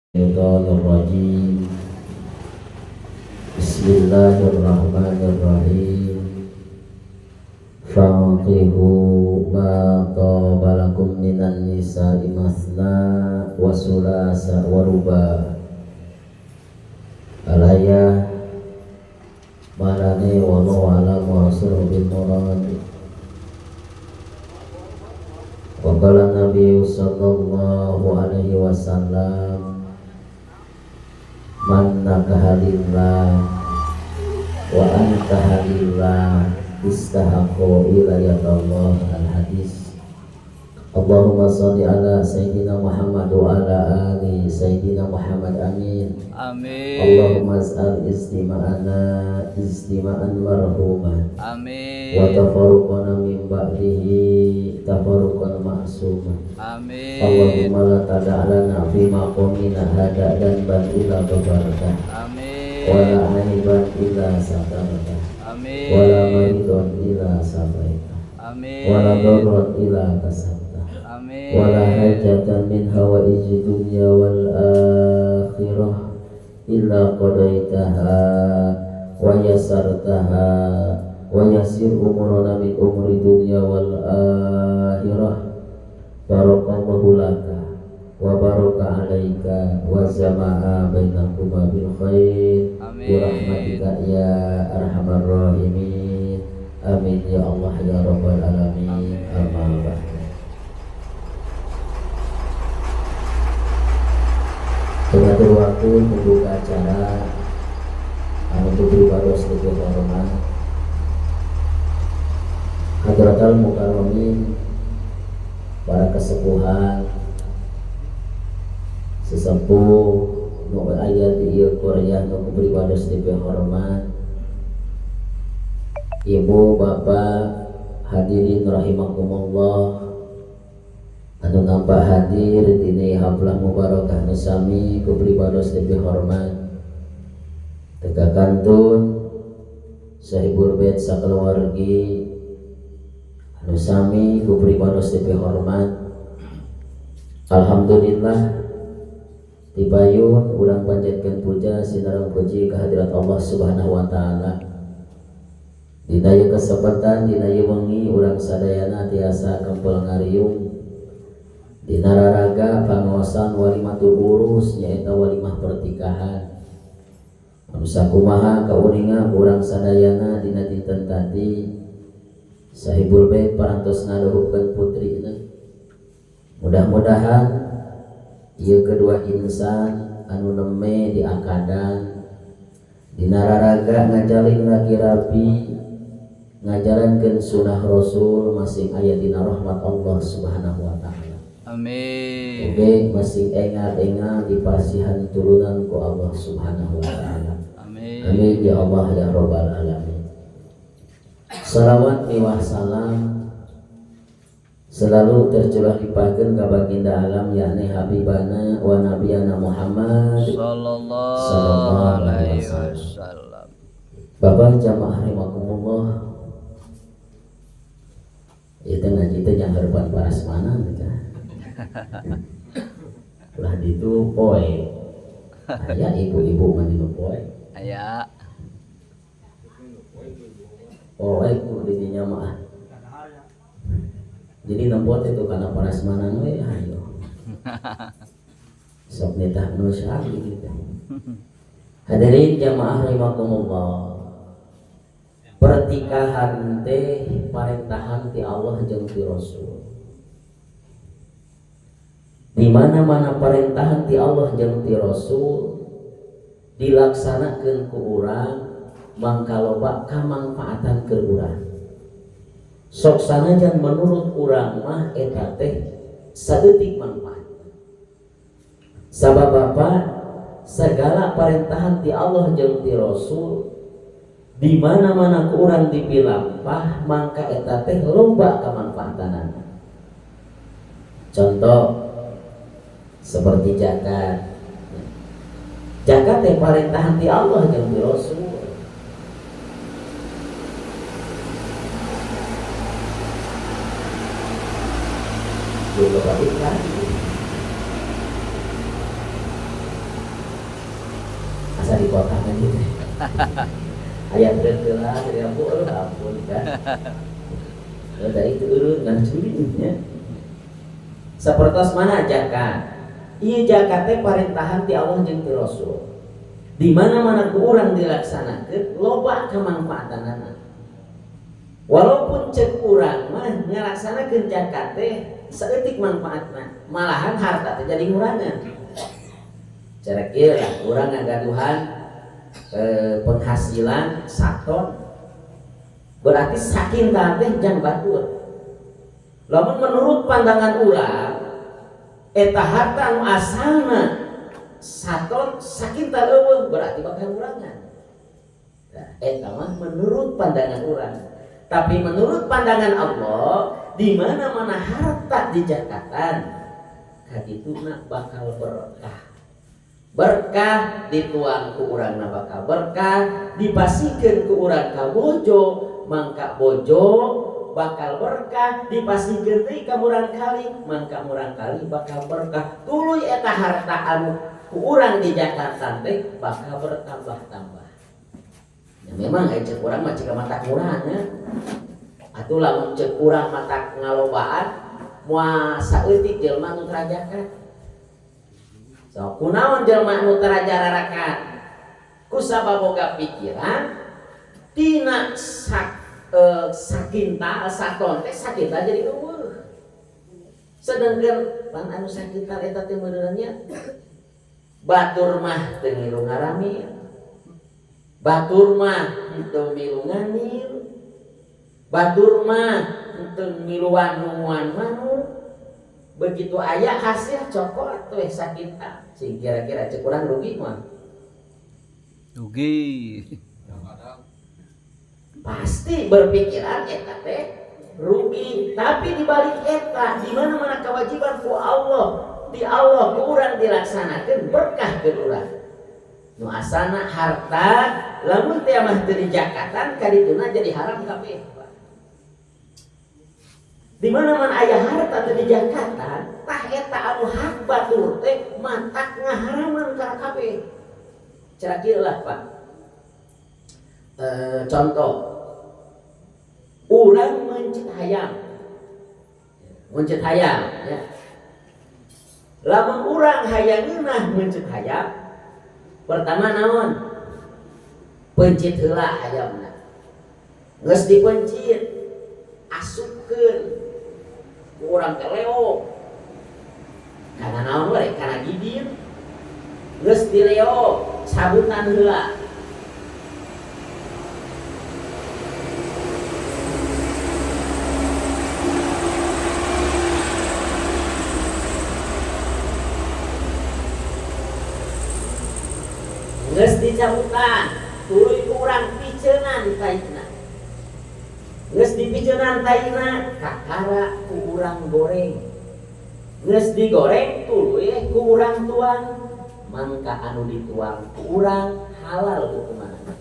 الشيطان الرجيم. بسم الله الرحمن الرحيم. فانكحوا ما طاب لكم من النساء مثنى وثلاث ورباع. الآية marane والله أعلم ورسوله بالمراد. وقال النبي صلى الله عليه وسلم من نكح لله وأنكح لله استحق ولاية الله. الحديث. اللهم صل على سيدنا محمد وعلى آل سيدنا محمد. آمين. Amin. اللهم اجعل اجتماعنا اجتماعا مرحوما. Amin. وتفرقنا من بعده تفرقا معصوما. Amin. اللهم لا تدع لنا في مقامنا هذا ذنبا إلا غفرته. Amin. ولا عيبا إلا سترته. Amin. ولا مريضا إلا شفيته. Amin. ولا ضرا إلا كشفته. Amin. ولا حاجة من حوائج الدنيا والآخرة إلا قضيتها ويسرتها ويسر أمورنا من أمور الدنيا والآخرة. بارك الله لك وبارك عليك وجمع بينكما بالخير. Amin. برحمتك يا أرحم الراحمين. آمين يا الله يا رب العالمين. Amin. أما بعد. Pengatur waktu membuka acara anu pribados lebih hormat, Hadratal Mukarramin, para kesepuhan, sesepuh nu aya di ieu Korea nu pribados lebih hormat, Ibu, Bapak, hadirin rahimakumullah anu nampak hadir dina haflah mubarakah nu sami ku pribados lebih hormat, teka kantun sahibul bait sakeluargi anu sami ku pribados lebih hormat. Alhamdulillah, tipayun urang panjatkeun puja sinareng puji kehadirat Allah Subhanahu wa taala. Dina ieu kesempatan, dina ieu wengi, urang sadayana tiasa kempel ngariung dina raraga pangaosan walimatul urus, nyaeta walimah pernikahan anu sakumaha kauninga urang sadayana dina dinten tadi sahibul bait parantos ngaduhupkeun putrina. Mudah-mudahan ieu kedua insan anu neme diakadan dina raraga ngajalin laki rabi, ngajalankeun sunah Rasul, masing aya dina rahmat Allah Subhanahu wa taala. Amin. Oke, masing engal-engal dipasihan turunan ku Allah Subhanahu wa taala. Amin. آمين يا الله يا رب العالمين. Salawat miwah salam selalu tercurah limpahkeun ka baginda alam, yakni habibana wa nabiyana Muhammad Sallallahu Sallallahu alaihi alaihi wasallam. Wasallam. Bapak jamaah rahimakumullah. Itu ngaji teh yang harapan parasmanan gitu. Ulah ditu poe. Aya ibu-ibu mah nu poe. Aya. Poe ku di dinya mah. Jadi nempo teh tuh kana parasmanan we ayo. Sok nitah nu syari gitu. Hadirin jamaah rahimakumullah. Pertikahan teh parentahan ti Allah jeung ti Rasul. Di mana-mana parentahan ti Allah jeung ti Rasul dilaksanakeun ku urang, mangka loba kamangfaatan keur urang. Sok sanajan menurut urang mah eta teh saeutik manfaat. Sabab Bapak, segala parentahan ti Allah jeung ti Rasul di mana-mana ku urang dipilampah, mangka eta teh loba kamanfaatanana. Contoh seperti zakat. Zakat teh parentahan ti Allah jeung ti Rasul. Belum iklan. Asa di kota kan gitu. Aya truk heula dari ampun, ampun kan. Ya dari itu urut kan curi nya. Sapertos mana zakat? Ieu zakat teh parentahan ti Allah jeung ti Rasul. Di mana-mana ku urang dilaksanakeun loba kamanfaatanana. Walaupun cek urang mah ngalaksanakeun zakat teh saeutik manfaatna, malahan harta teh jadi ngurangan. Cara kieu lah urang ngagaduhan penghasilan saton berarti sakintal teh jang batur. Lamun menurut pandangan urang eta harta anu asalna saton sakintal eueuh berarti bakal ngurangan. Nah, eta mah menurut pandangan urang. Tapi menurut pandangan Allah, di mana-mana harta dijakatan kadituna bakal berkah. Berkah dituang ku urangna bakal berkah, dipasihkeun ku urang ka bojo, mangka bojo bakal berkah, dipasihkeun deui ka murangkali, mangka murangkali bakal berkah. Tuluy eta harta anu ku urang di Jakarta teh bakal bertambah-tambah. Ya memang aya cek urang mah cek mata kurang ya. Atuh lamun cek urang mata ngalobaan moal saeutik jelema nu tara zakat. So kunaon jelema nu tara jararakat? Ku sabab boga pikiran tina sakintal saton teh sakintal jadi eueuh. Sedangkan pan anu sakintal eta teh meureun nya batur mah teu ngilu ngaramir. Batur mah henteu milu nganir. Batur mah henteu miluan nunguan manuk. Begitu aya hasil cokot we sakintal. Sing kira-kira cek urang rugi mah. Rugi. Pasti berpikiran eta teh rugi, tapi di balik eta di mana-mana kewajiban ku Allah, di Allah ku urang dilaksanakeun berkah ke urang. Nu asana harta lamun teh mah teu dijakatan kadituna jadi haram kabeh. Di mana-mana aya harta teu dijakatan, tah eta anu hak batur teh matak ngaharaman ka kabeh. Cara kieu lah Pak. Contoh urang mencit hayam. Mencit hayam ya. Lamun urang hayang ngeunah mencit hayam, pertama naon? Pencit heula hayamna. Geus dipencit, asupkeun ku urang teh leo. Kana naon we? Kana gigir. Geus dileo, sabutan heula. Geus dicabutan, tuluy ku urang piceunan taina. Geus dipiceunan taina, kakara ku urang goreng. Geus digoreng tuluy ku urang tuang, mangka anu dituang ku urang halal hukumanna.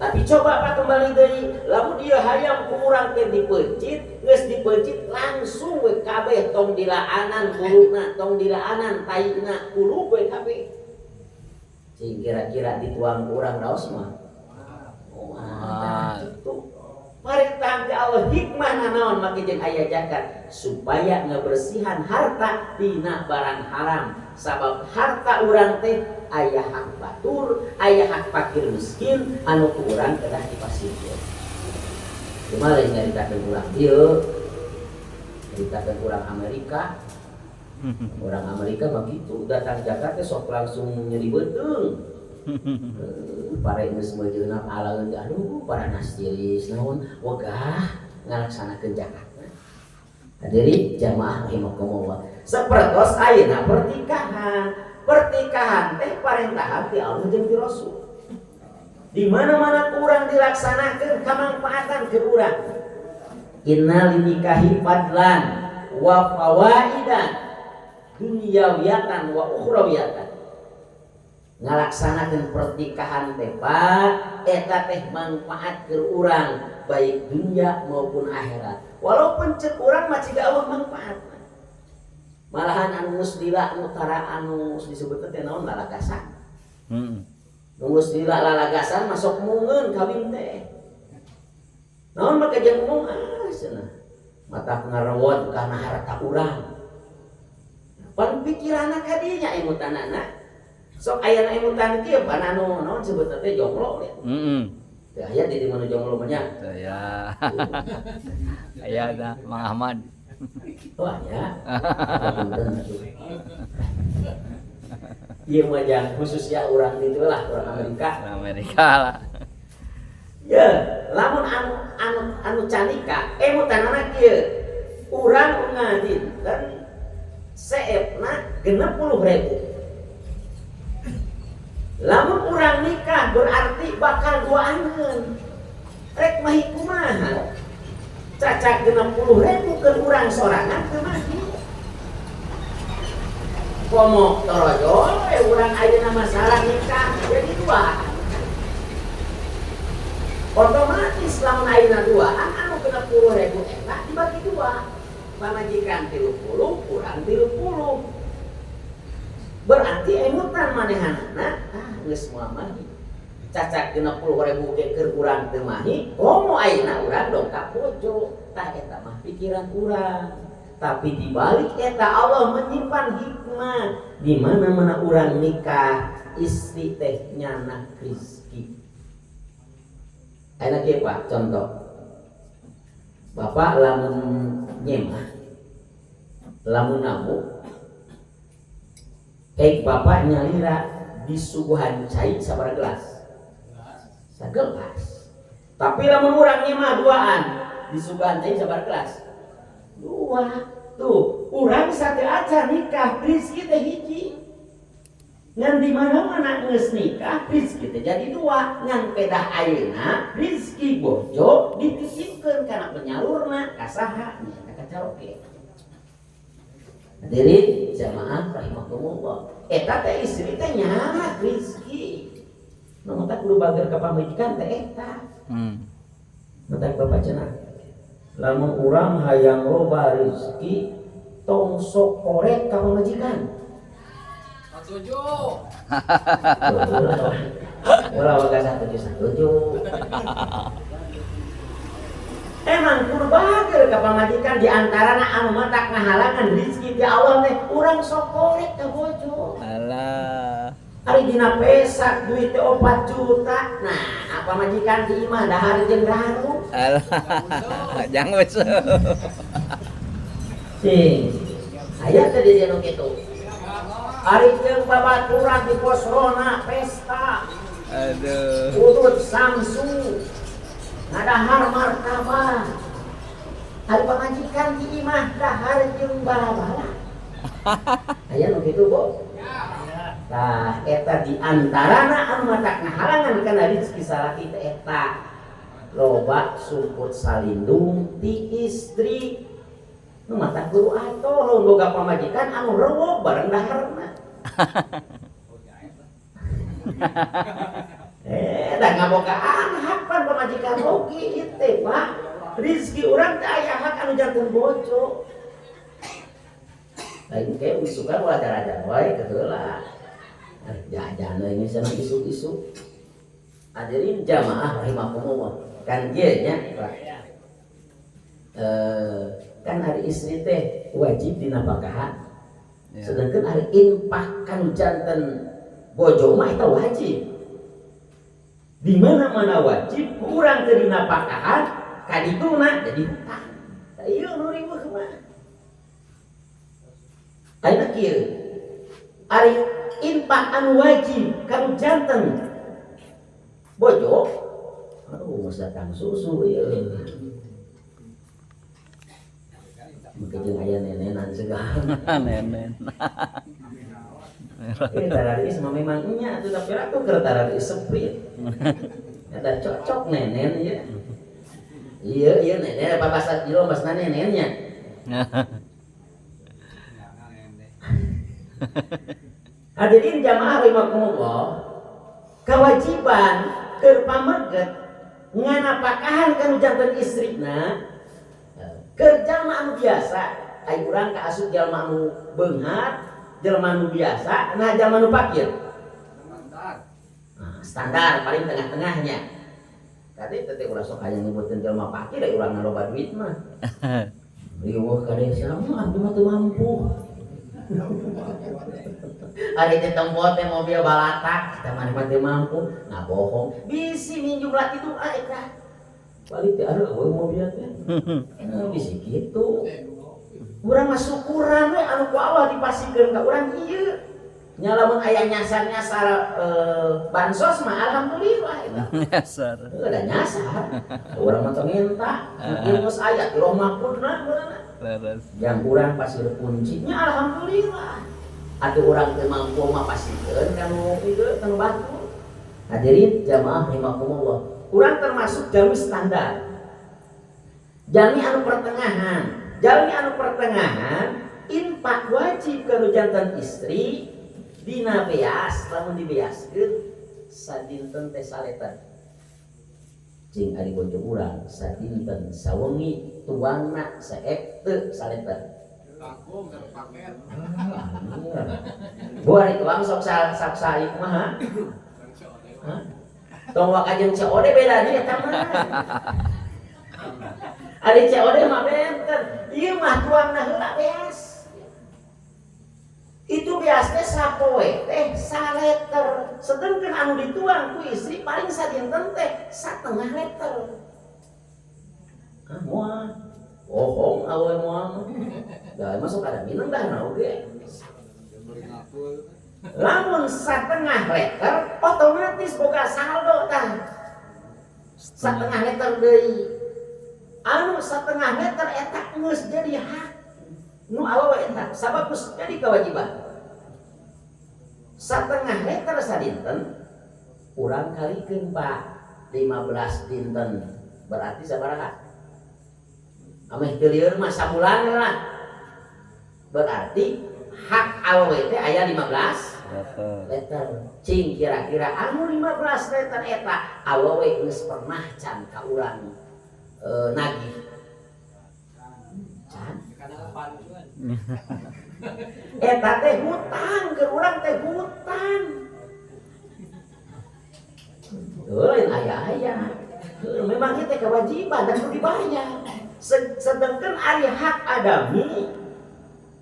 Tapi coba Pak kembali deui, lamun ieu hayam ku urang teh dipeuncit, geus dipeuncit langsung we kabeh tong dilaanan kuluna, tong dilaanan taina, kulub we kabeh. Sing kira-kira dituang ku urang raos mah. Wah, gitu. Perintah ti Allah hikmah nanaon make jeung aya zakat supaya ngebersihan harta tina barang haram. Sabab harta urang teh aya hak batur, aya hak fakir miskin anu ku urang kedah dipasihkeun. Cuma lain nyaritakeun urang dieu, nyaritakeun urang Amerika. Orang Amerika mah gitu, datang Jakarta sok langsung nyeri beuteung. Pare geus meujeunna alaeun teh, aduh paranas tiris naon wegah ngalaksanakeun zakatna. Hadirin jamaah rahimakumullah. Sapertos ayeuna pertikahan. Pertikahan teh parentahan ti Allah jeung ti Rasul. Di mana-mana kurang dilaksanakeun kamangfaatan ke urang. Inna linikahi fadlan wa fawaidan dunyawiyatan wa ukhrawiyatan. Ngalaksanakeun pertikahan teh Pak, eta teh manfaat keur urang baik dunia maupun akhirat. Walaupun cek urang mah ciga eueuh manfaatna. Malahan anu geus lila anu tara anu geus disebutna teh naon lalagasan. Nu geus dilalagasan masuk mungeun kawin teh. Naon make jeung mung, ah cenah. Matak ngarewot kana harta urang. Pan pikiranna ka dinya emutanana. Sok ayana emutan kieu pan anu naon sebutna teh jonglo. Teu aya di mana jonglo mah nya. Aya. Aya dah Mang Ahmad. Oh aya. Punten atuh. Ieu mah jang khusus ya urang ditu lah, urang Amerika. Orang Amerika lah. Ya, lamun anu anu anu can nikah, emutanana kieu. Urang unggal dinten seepna 60.000. Lamun urang nikah berarti bakal duaaneun. Rek mahi kumaha? Cacak 60.000 ke urang sorangan teu mahi. Komo torojol urang ayeuna masalah nikah jadi dua. Otomatis lamun ayeuna duaan anu 60.000 eta dibagi dua. Pamajikan 30, urang 30. Berarti emutan manehanana ah geus moal mahi. Cacak 60.000 ge keur urang teu mahi, komo ayeuna urang dongkap bojo. Tah eta mah pikiran urang. Tapi di balik eta Allah menyimpan hikmah di mana-mana urang nikah istri teh nyana rizki. Ayeuna kieu Pak, contoh. Bapak lamun nyemah, lamun nabung, kayak bapak nyalira disuguhan cai sabaraha gelas? Sagelas. Tapi lamun urang nyemah duaan, disuguhan cai sabaraha gelas? Dua. Tuh, urang sateuacan nikah rizki teh hiji. Ngan di mana-mana geus nikah rizki teh jadi dua. Ngan pedah ayeuna rizki bojo dititipkeun kana penyalurna ka saha? Nyaeta ka caroke. Hadirin jamaah rahimakumullah. Eta teh istri teh nyarak rizki. Nu matak kudu bager ka pamajikan teh eta. Matak bapak cenah. Lamun urang hayang loba rizki tong sok korek ka pamajikan. Setuju. Ulah waga satuju satuju. Emang kudu bager ka pamajikan di antarana anu matak ngahalangan rizki ti Allah teh urang sok korek ka bojo. Alah. Ari dina pesak duit teh 4 juta. Nah, apa majikan di imah dahar jeung daru. Alah. Jangan wes. Cing. Aya teh di dieu nu kitu. Ari jeung babaturan di pos rona pesta. Aduh. Udut samsu. Ngadahar martabak. Ari pamajikan di imah dahar jeung bala-bala. Aya nu kitu, Bu? Tah eta di antarana anu matak ngahalangan kana rezeki salaki teh eta. Loba sumput salindung ti istri. Nu matak kudu atoh lamun boga pamajikan anu rewog bareng daharna. Da ngabogaan hak pan pamajikan oge ieu teh, Pak. Rezeki urang teh aya hak anu janten bojo. Lain ke isukan ulah daraja wae keheula. Jajan ini sana isu-isu. Hadirin jamaah rahimakumullah. Kan kieu nya, Pak. Kan hari istri teh wajib dinafkahan. Ya. Sedangkan hari infak kan janten bojo mah eta wajib. Di mana-mana wajib kurang teu dinafkahan kadituna jadi hutang. Tah ieu nu riweuh mah. Ayeuna kieu. Ari infak anu wajib kanu janten bojo, aduh geus datang susu ieu. Mungkin jeung aya nenenan segala. Nenen. Tararis mah memang nya atuh tapi ratu keur tararis seprit. Eta cocok nenen ieu. Iya, iya nenen apa bahasa ieu bahasa nenennya. Hadirin jamaah rahimakumullah. Kewajiban keur pameget nganapakahan kanu janten istrina keur jalma anu biasa, ai urang kaasup jalma anu beunghar, jalma anu biasa, nah jalma anu fakir. Standar paling tengah-tengahnya. Tadi teh ulah sok hayang nyebutin jelema fakir, da urang loba duit mah. Riweuh ka desa mah, abdi mah teu mampu. Ari teh tempo teh mobil balatak, kita mah teu mampu, nah bohong. Bisi minjem laki doa eta. Balik teh aduh eueuh mobil teh. Eh, bisi kitu. Urang mah syukuran we anu ku Allah dipasihkeun ka urang ieu. Nya lamun aya nyasar-nyasar bansos mah alhamdulillah eta. Nyasar. Heuh, da nyasar. Urang mah teu minta, ieu geus aya ti Roh Mahfudna beunana. Leres. Yang urang pasir kuncinya alhamdulillah. Atuh urang teu mampu mah pasikeun kanu ieu, kanu batur. Hadirin jamaah rahimakumullah. Urang termasuk jalmi standar. Jalmi anu pertengahan. Jalmi anu pertengahan infak wajib kanu jantan istri dina beas, lamun dibeaskeun sadinten teh saleter. Cing ari bojo urang sadinten sawengi tuangna saek teu saleter. Langkung satu paket. Bu ari tuang sok sa sok sa ieu kumaha? Hah? Tong waka jeung COD beda nya eta mah. Ari COD mah benten. Ieu mah tuangna heula beas. Itu beasnya sapoe teh saleter. Sedangkan anu dituang ku istri paling sadinten teh satengah liter. Ah moal. Bohong awewe moal mah. Da masuk ada minum dah na oge. Lamun setengah liter otomatis boga saldo tah. Setengah liter deui. Anu setengah liter eta geus jadi hak nu awewe eta sabab geus jadi kewajiban. Setengah liter sadinten urang kalikeun, Pak, 15 dinten berarti sabaraha? Ameh teu lieur mah sabulan lah. Berarti hak awewe teh aya 15 Liter. Liter. Cing kira-kira anu 15 liter eta awewe geus pernah can ka urang nagih? Can. Eta teh hutang ke urang teh hutang. Heuh, lain aya-aya. Heuh, memang itu kewajiban dan kudu dibayar. Sedangkan ari hak adami,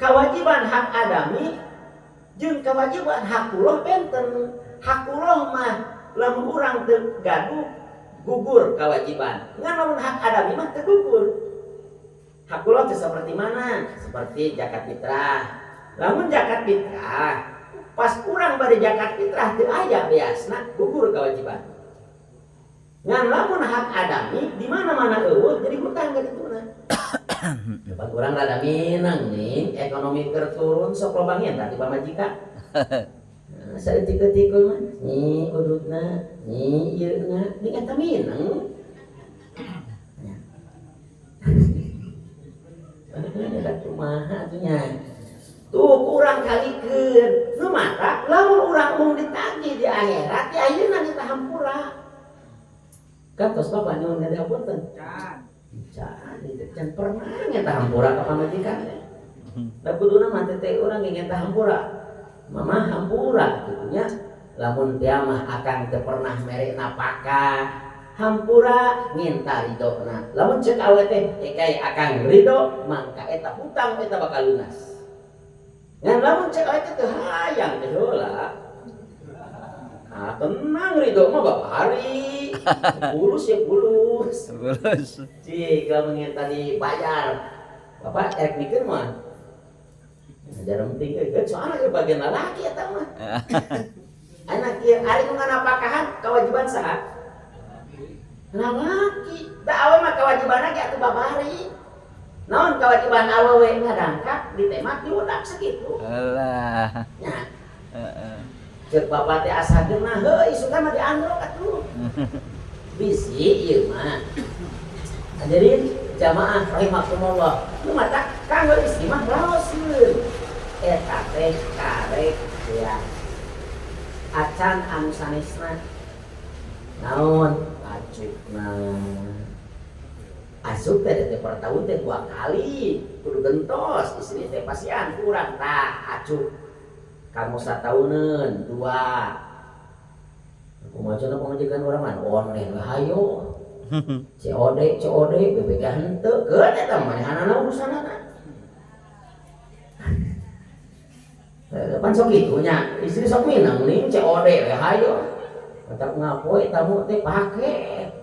kewajiban hak adami jeung kewajiban hakullah benten. Hakullah mah lamun urang teu gaduh gugur kewajiban. Ngan lamun hak adami mah teu gugur. Hakullah teh seperti mana? Seperti zakat fitrah. Lamun zakat fitrah, pas urang bade zakat fitrah teu aya beasna, gugur kewajiban. Ngan lamun hak adami di mana-mana euweuh jadi hutang ka dituna. Depan urang rada minang nih, ekonomi keur turun sok loba ngenta ti pamajikan. Nah, saeutik-eutik mah, nyi ududna, nyi ieuna, ning eta minang. Ya. Eta kumaha atuh nya? Tuh kurang kalikeun. Nu mata lamun urang mung ditagih di akhirat, di ayeuna kita hampura. Kan tos bapak nyuwun dihapunten. Can. Can, can pernah ngeta hampura ka pamajikan teh. Da kuduna mah teh urang ge ngeta hampura. Mama hampura kitu nya. Lamun dia mah akang teu pernah mere napakah, hampura minta ridona. Lamun cek awe teh ekay akang ridho, mangka eta hutang eta bakal lunas. Ngan lamun cek awe teh teu hayang teh heula. Ah, tenang, ridho mah babari. Bulus ya bulus. Bulus. Cik, lamun tadi bayar. Bapak erek mikir mah. Jarang penting euy, soalnya ieu bagian lalaki eta mah. Anak ieu ari nu nganapakahan kewajiban saha? Lalaki. Da awe mah kewajibanna ge atuh babari. Naon kewajiban awewe? Ngadangkak, ditemak, diudak sakitu. Alah. Nya. Heeh. Ceuk bapak teh asa geunah, heuh isukan mah diandrok atuh. Bisi ieu mah. Hadirin jamaah rahimakumullah. Nu mata kanggo istri mah raoskeun. Eta teh karek ya. Acan anu sanesna. Naon? Acukna. Asup teh teh per tahun teh 2 kali. Kudu gentos istri teh pasian kurang tah acuk. Kamu satauneun 2. Kumaha cenah pamajikan urang mah online we hayo. COD COD BPK henteu keun eta manehanana urusanana. Pan sok kitu nya, istri sok minang ning COD we hayo. Tetap ngapoe tamu teh paket.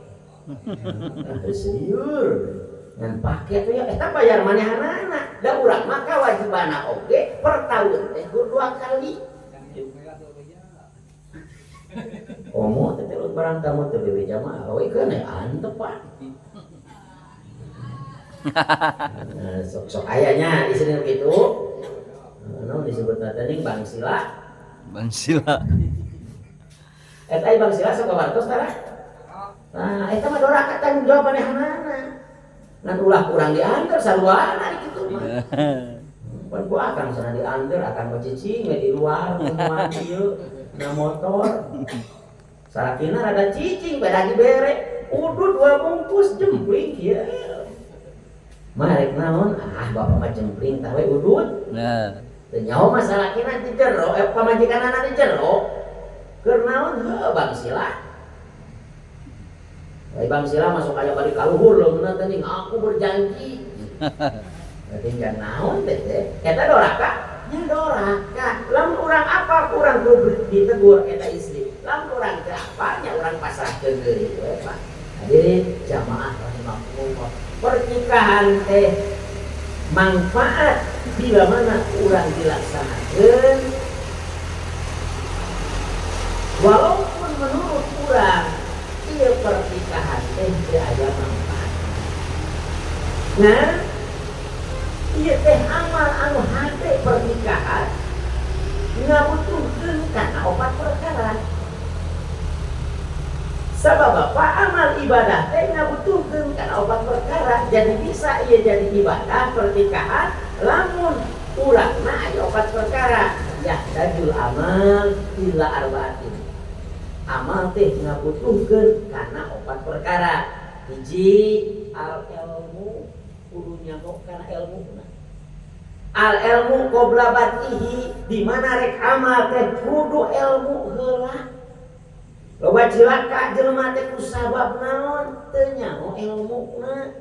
Serius. Ngan paket ya eta bayar manehanana. Da urang mah kawajibana oge per tahun teh kudu 2 kali. Komo teh barang tamu teh bebeja mah we keun antep Pak. Nah, sok-sok ayahnya istri gitu. Naon disebut teh ning Bang Sila. Bang Sila. Eta Bang Sila sok kawartos tara. Nah, eta mah doraka tanggung jawab manehanana. Ngan ulah kurang diantar saruana kitu mah. Pan ku akang sana diantar, akang mah cicing we di luar kumaha ieu na motor. Salakina rada cicing beda dibere. Udud 2 bungkus jempling kieu. Mah rek naon? Ah bapak mah jempling tah we udud. Nah. Teu nyaho mah salakina di jero, pamajikanana di jero. Keur naon heuh Bang Sila. Ai Bang Sila masuk aya balik ka luhur leungeunna teh ning aku berjanji. Berarti jangan naon teh teh. Eta doraka? Nya doraka. Lamun urang apa urang kudu ditegur eta istri. Lamun urang teu apa nya urang pasrahkeun deui we Pak. Hadirin jamaah rahimakumullah. Pernikahan teh manfaat bila mana urang dilaksanakeun walaupun menurut urang ieu pernikahan teh teu aya manfaat. Nah, ieu teh amal anu hade pernikahan ngabutuhkeun kana 4 perkara. Sabab apa amal ibadah teh ngabutuhkeun kana 4 perkara. Jadi bisa ieu jadi ibadah pernikahan lamun urangna aya 4 perkara. Yahtajul amal ila arba'atin. Amal teh ngabutuhkeun kana 4 perkara. Hiji al ilmu, kudu nyaho kana ilmuna. Al ilmu qabla batihi, di mana rek amal teh kudu ilmu heula. Loba cilaka jelema teh ku sabab naon teu nyaho ilmuna.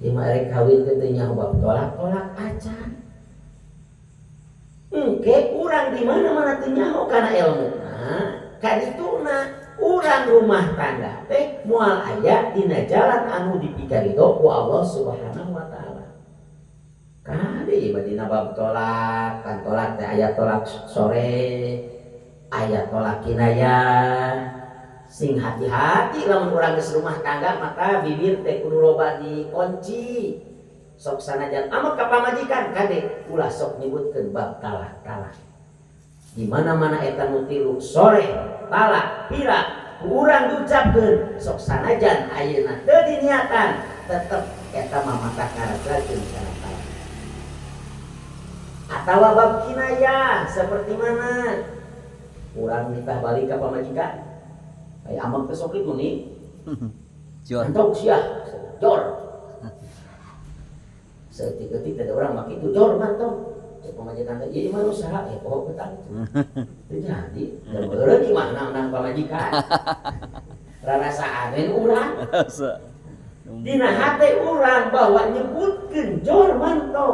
Ieu mah rek kawin teh teu nyaho bab tolak-tolak acan. Engke urang di mana-mana teu nyaho kana ilmuna. Kadituna urang rumah tangga teh moal aya dina jalan anu dipikarido ku Allah Subhanahu wa taala. Kade ieu dina bab tolak, kan tolak teh aya tolak sore, aya tolak kinayah. Sing hati-hati lamun urang geus rumah tangga maka bibir teh kudu loba dikunci. Sok sanajan amek ka pamajikan kade ulah sok nyebutkeun bab talak-talak. Di mana-mana eta nu tilu sore, talak, pira, urang diucapkeun sok sanajan ayeuna teu diniatan tetep eta mah mata karasakeun kana talak. Atawa bab kinayah seperti mana? Urang nitah balik ka pamajikan. Aya amek teh sok kitu nih. Jor. Antok sia, jor. Seetik-etik teh urang mah kitu jor mantap. Cek pamajikan teh, ieu mah usaha, poho betang. Teu jadi, da meureun ieu mah nang pamajikan. Rarasaan we urang. Dina hate urang bahwa nyebutkeun jor mantau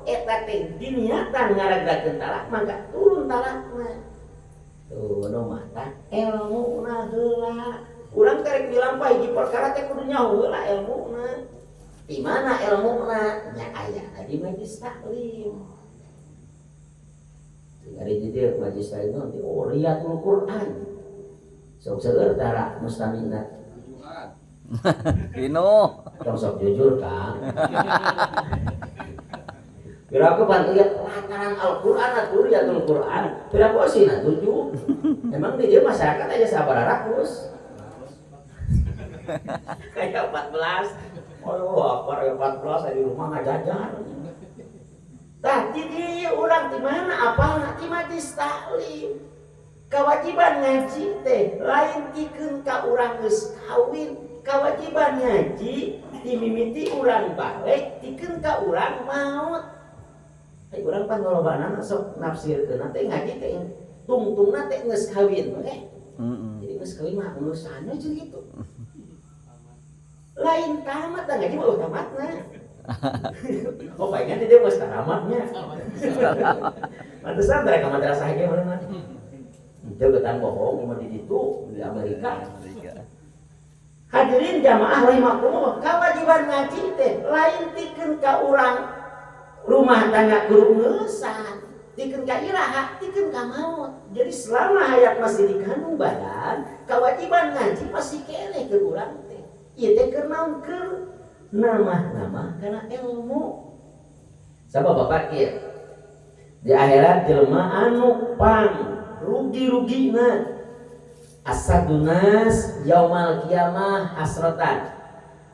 eta teh diniatan ngaragrakeun talak maka turun talakna. Tuh nu mata elmuna heula. Urang teh rek dilampah hiji perkara teh kudu nyaho heula elmuna. Di mana elmuna? Nya aya di majlis taklim. Ari di dieu majlis taklim nanti oh riyatul Quran. Sok seueur tara mustamina. Ino. Tong sok jujur Kang. Piraku pan lihat lantaran Al-Quran atuh riyatul Quran. Piraku sih tujuh. Emang di dieu masyarakat aja sabar rakus. Kayak 14. Oh, apa kayak 14 di rumah ngajajar. Tah di dieu urang di mana apalna di majlis taklim. Kewajiban ngaji teh lain tikeun ka urang geus kawin. Kewajiban ngaji dimimiti urang balik tikeun ka urang maut. Ai urang pan lolobana sok nafsirkeun teh ngaji teh tungtungna teh geus kawin we. Jadi Geus kawin mah urusanna jeung gitu. Lain tamat da ngaji mah euweuh tamatna. Oh, palingan dia geus tamatnya. Pantesan mereka madrasah ge meureun. Itu getan bohong mah di ditu di Amerika. Amerika. Hadirin jamaah rahimakumullah, kewajiban ngaji teh lain tikeun ka urang rumah tangga kudu ngeusan, tikeun ka iraha, tikeun ka maut. Jadi selama hayat masih dikandung badan, kewajiban ngaji masih keneh ke urang teh. Ieu teh keur naon? Keur nama-nama kana ilmu. Sabab Bapak kieu. Di akhirat jelema anu pang rugi-rugina, asyaddu nas yaumal kiamah hasratan,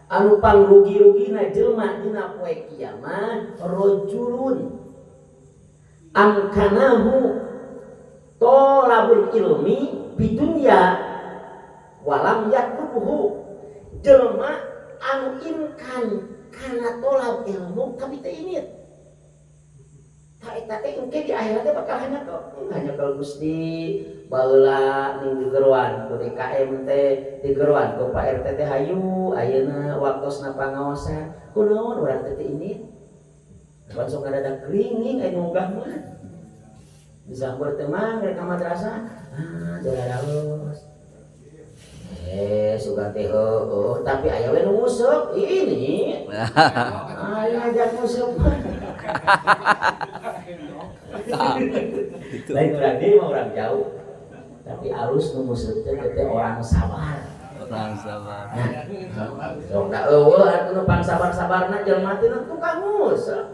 anu pang rugi-rugina jelema dina poe kiamah, rajulun amkanahu tolabul ilmi bidunya walam yatlubhu, jelema anu imkan kana tolab ilmu tapi teu indit. Tah, eta teh engke di akhirat teh bakal hanya kalau Gusti, baheula ning digeroan ku DKM teh, digeroan ku Pak RT teh, hayu ayeuna waktosna pangaosan, kunaon urang teh teu indit? Pan sok ngadadak gering aya nu munggah mah disambar teh mah rek ka madrasah, ah jaraos sugan teh heueuh, tapi aya we nu nguseup ini, aya ngajak nguseup mah. Itu. Lain urang dieu mah, orang jauh, tapi alus nu nguseup teh teh orang sabar. Orang sabar. Nah, sok da euweuh atuh nu pang sabar-sabarna jelema teh tukang nguseup,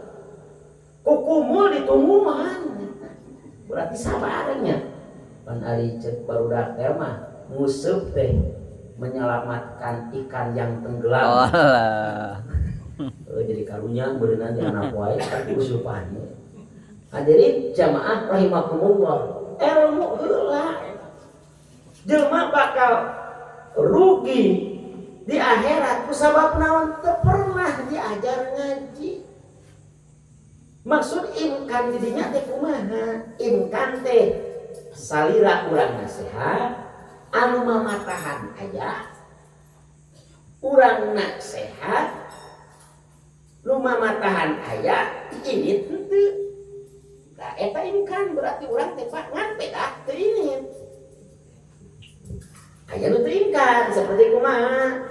kukumul ditungguan, berarti sabarnya. Pan ari cek barudak teh mah nguseup teh menyelamatkan ikan yang tenggelam. Oh lah. Eh, jadi karunya berenang di anak wae tapi usupan. Hadirin jamaah rahimakumullah, ilmu heula. Jelema bakal rugi di akhirat kusabab naon? Teu pernah diajar ngaji. Maksud imkan didinya teh kumaha? Imkan teh salira urang nasihat, anu mamatahan aya, urang sehat, nu mamatahan aya, ini henteu. Nah, eta imkan berarti urang teh Pak ngan pedah teu ini. Aya nu teu imkan seperti kumaha?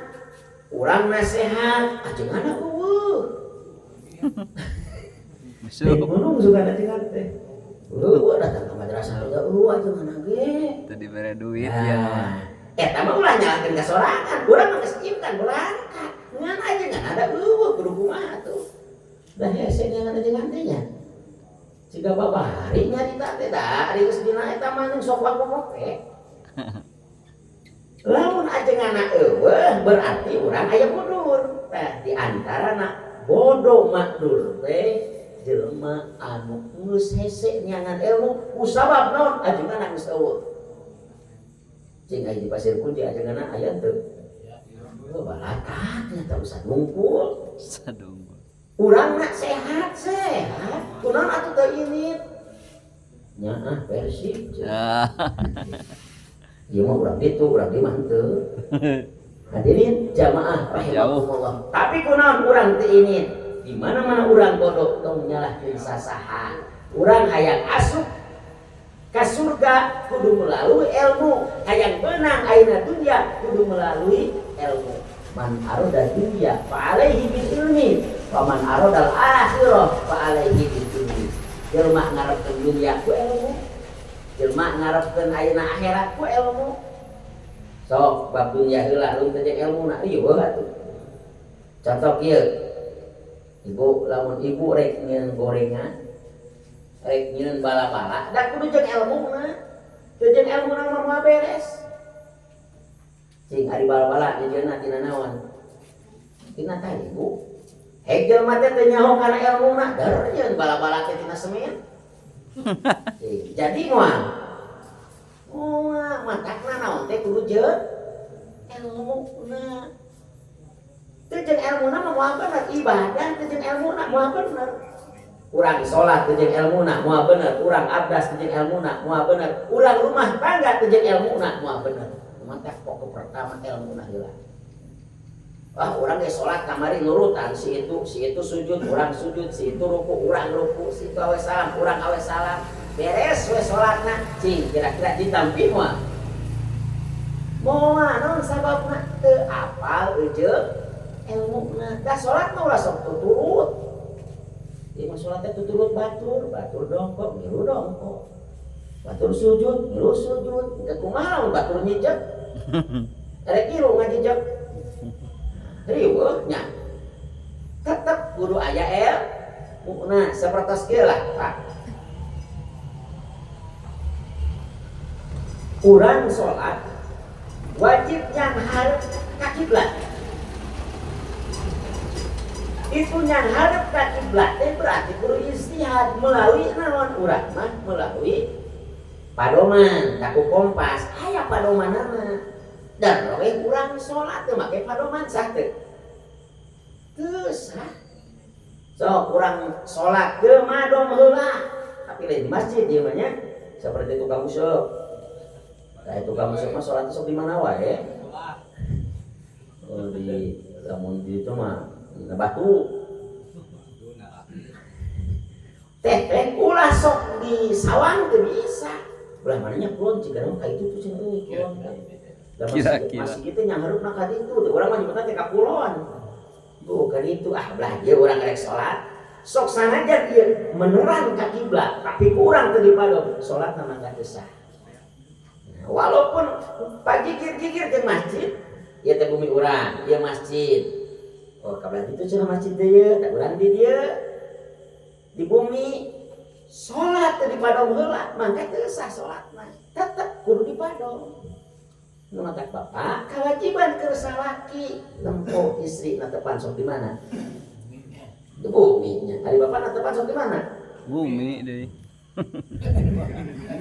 Urang nasihat, ajenganna euweuh. Di Masuk. gunung suka ajengan teh. Euweuh datang ke madrasah teh euweuh ajenganna ge. Itu diberi duit ya. Nah, eta mah ulah nyalahkeun ka sorangan. Urang mah geus imkan berangkat. Ngan ajengan ada euweuh, kudu kumaha tuh? Da hese ngan ajengan teh nya. Siga babari nyarita teh da ari geus dina eta mah sok wakok teh. Lamun ajenganna euweuh berarti urang aya mundur. Tah, di antarana bodoh makdur teh jelema anu geus hese neangan ilmu kusabab naon? Ajenganna geus euweuh. Cing, aya di Pasir Kunci ajenganna aya teu? Oh, balatak nya teh usah ngumpul. Sadung. Urang nak sehat sehat, kunaon atuh teu indit? Nya ah Persib. Ah. Ieu mah urang ditu, urang dieu mah henteu. Hadirin jamaah rahimakumullah. Tapi kunaon urang teu indit? Di mana-mana urang bodoh tong nyalahkeun sasaha. Urang hayang asup ka surga kudu melalui ilmu, hayang beunang ayeuna dunya kudu melalui ilmu. Man aroda dunya fa alaihi bil ilmi, wa man aroda al akhirah fa alaihi bil ilmi. Jelema ngarepkeun dunya ku ilmu, jelema ngarepkeun ayeuna akhirat ku ilmu. Sok bab dunya heula lamun teu jeung ilmuna ieu heuh atuh. Contoh kieu, ibu, lamun ibu rek nyieun gorengan, rek nyieun bala-bala, da kudu jeung ilmuna. Teu jeung ilmuna mah moal beres. Cing, ari bala-bala dijieunna tina naon? Tina terigu. Hek jelema teh teu nyaho kana ilmuna, dar nyieun bala-bala teh tina semen. Cing, jadi moal moal matakna naon teh kudu jeung ilmuna. Teu jeung ilmuna mah moal bener ibadah, teu jeung ilmuna moal bener. Urang salat teu jeung ilmuna moal bener, urang abdas teu jeung ilmuna moal bener, urang rumah tangga teu jeung ilmuna moal bener. Mata pokok pertama ilmu heula. Wah, urang ge salat kamari nurutan si itu sujud, urang sujud, si itu ruku, urang ruku, si itu awe salam, urang awe salam. Beres we salatna, cing kira-kira ditampi moal. Moal naon sababna teu apal eujeung ilmuna. Da salat mah ulah sok tuturut. Ieu mah salat teh tuturut batur, batur dongkok, ngilu dongkok. Batur sujud, ngilu sujud. Teu kumaha lamun batur nyijek. Rek ngilu ngajijek. Riweuh nya. Tetep kudu aya ilmuna sapertos kieu lah, Pak. Urang salat wajib nyanghareup ka kiblat. Itu nyanghareup ka kiblat teh berarti kudu ijtihad melalui naon urang mah melalui padoman, kaku kompas aya padomanana. Dan we urang salat teu make padoman sah teu? Teu sah. Sok urang salat teu madom heula. Tapi lain di masjid ieu mah nya seperti tukang useup. Nah, tukang useup mah salat sok di mana wae? Oh, di lamun di itu mah dina batu. Teh teh ulah sok di sawang teu bisa. Ulah mananya kulon ciga mah ka itu tuh cenah euy kulon. Kira-kira. Masih gitu nyanghareup na ka ditu, urang mah nyebutna teh ka kulon. Tuh ka ditu ah belah ieu urang rek salat. Sok sanajan ieu menerang ka kiblat, tapi kurang teu dipadom, salatna mah teu sah. Nah, walaupun pagigir-gigir jeung masjid, ieu teh bumi urang, ieu masjid. Oh, ka belah ditu cenah masjid teh ieu, teh urang di dieu. Di bumi salat teu dipadom heula, mangka teu sah salatna. Tetep kudu dipadom. Nu matak bapak kewajiban keur salaki nempo istri na tepan sok di mana? Di bumi nya. Ari bapak na tepan sok di mana? Bumi deui.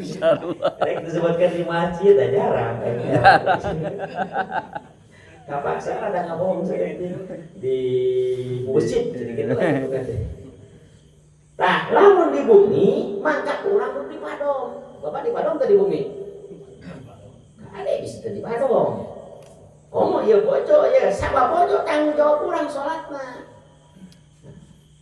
Sarua. Rek disebutkan di masjid aja jarang. Kapaksa ada ngabohong saeutik di masjid jadi kitu lah gitu kan. Tah, lamun di bumi maka urang kudu dipadom. Bapak dipadom teh di bumi? Ada bisa di padom. Komo ieu bojo ya, sabab bojo tanggung jawab urang salatna.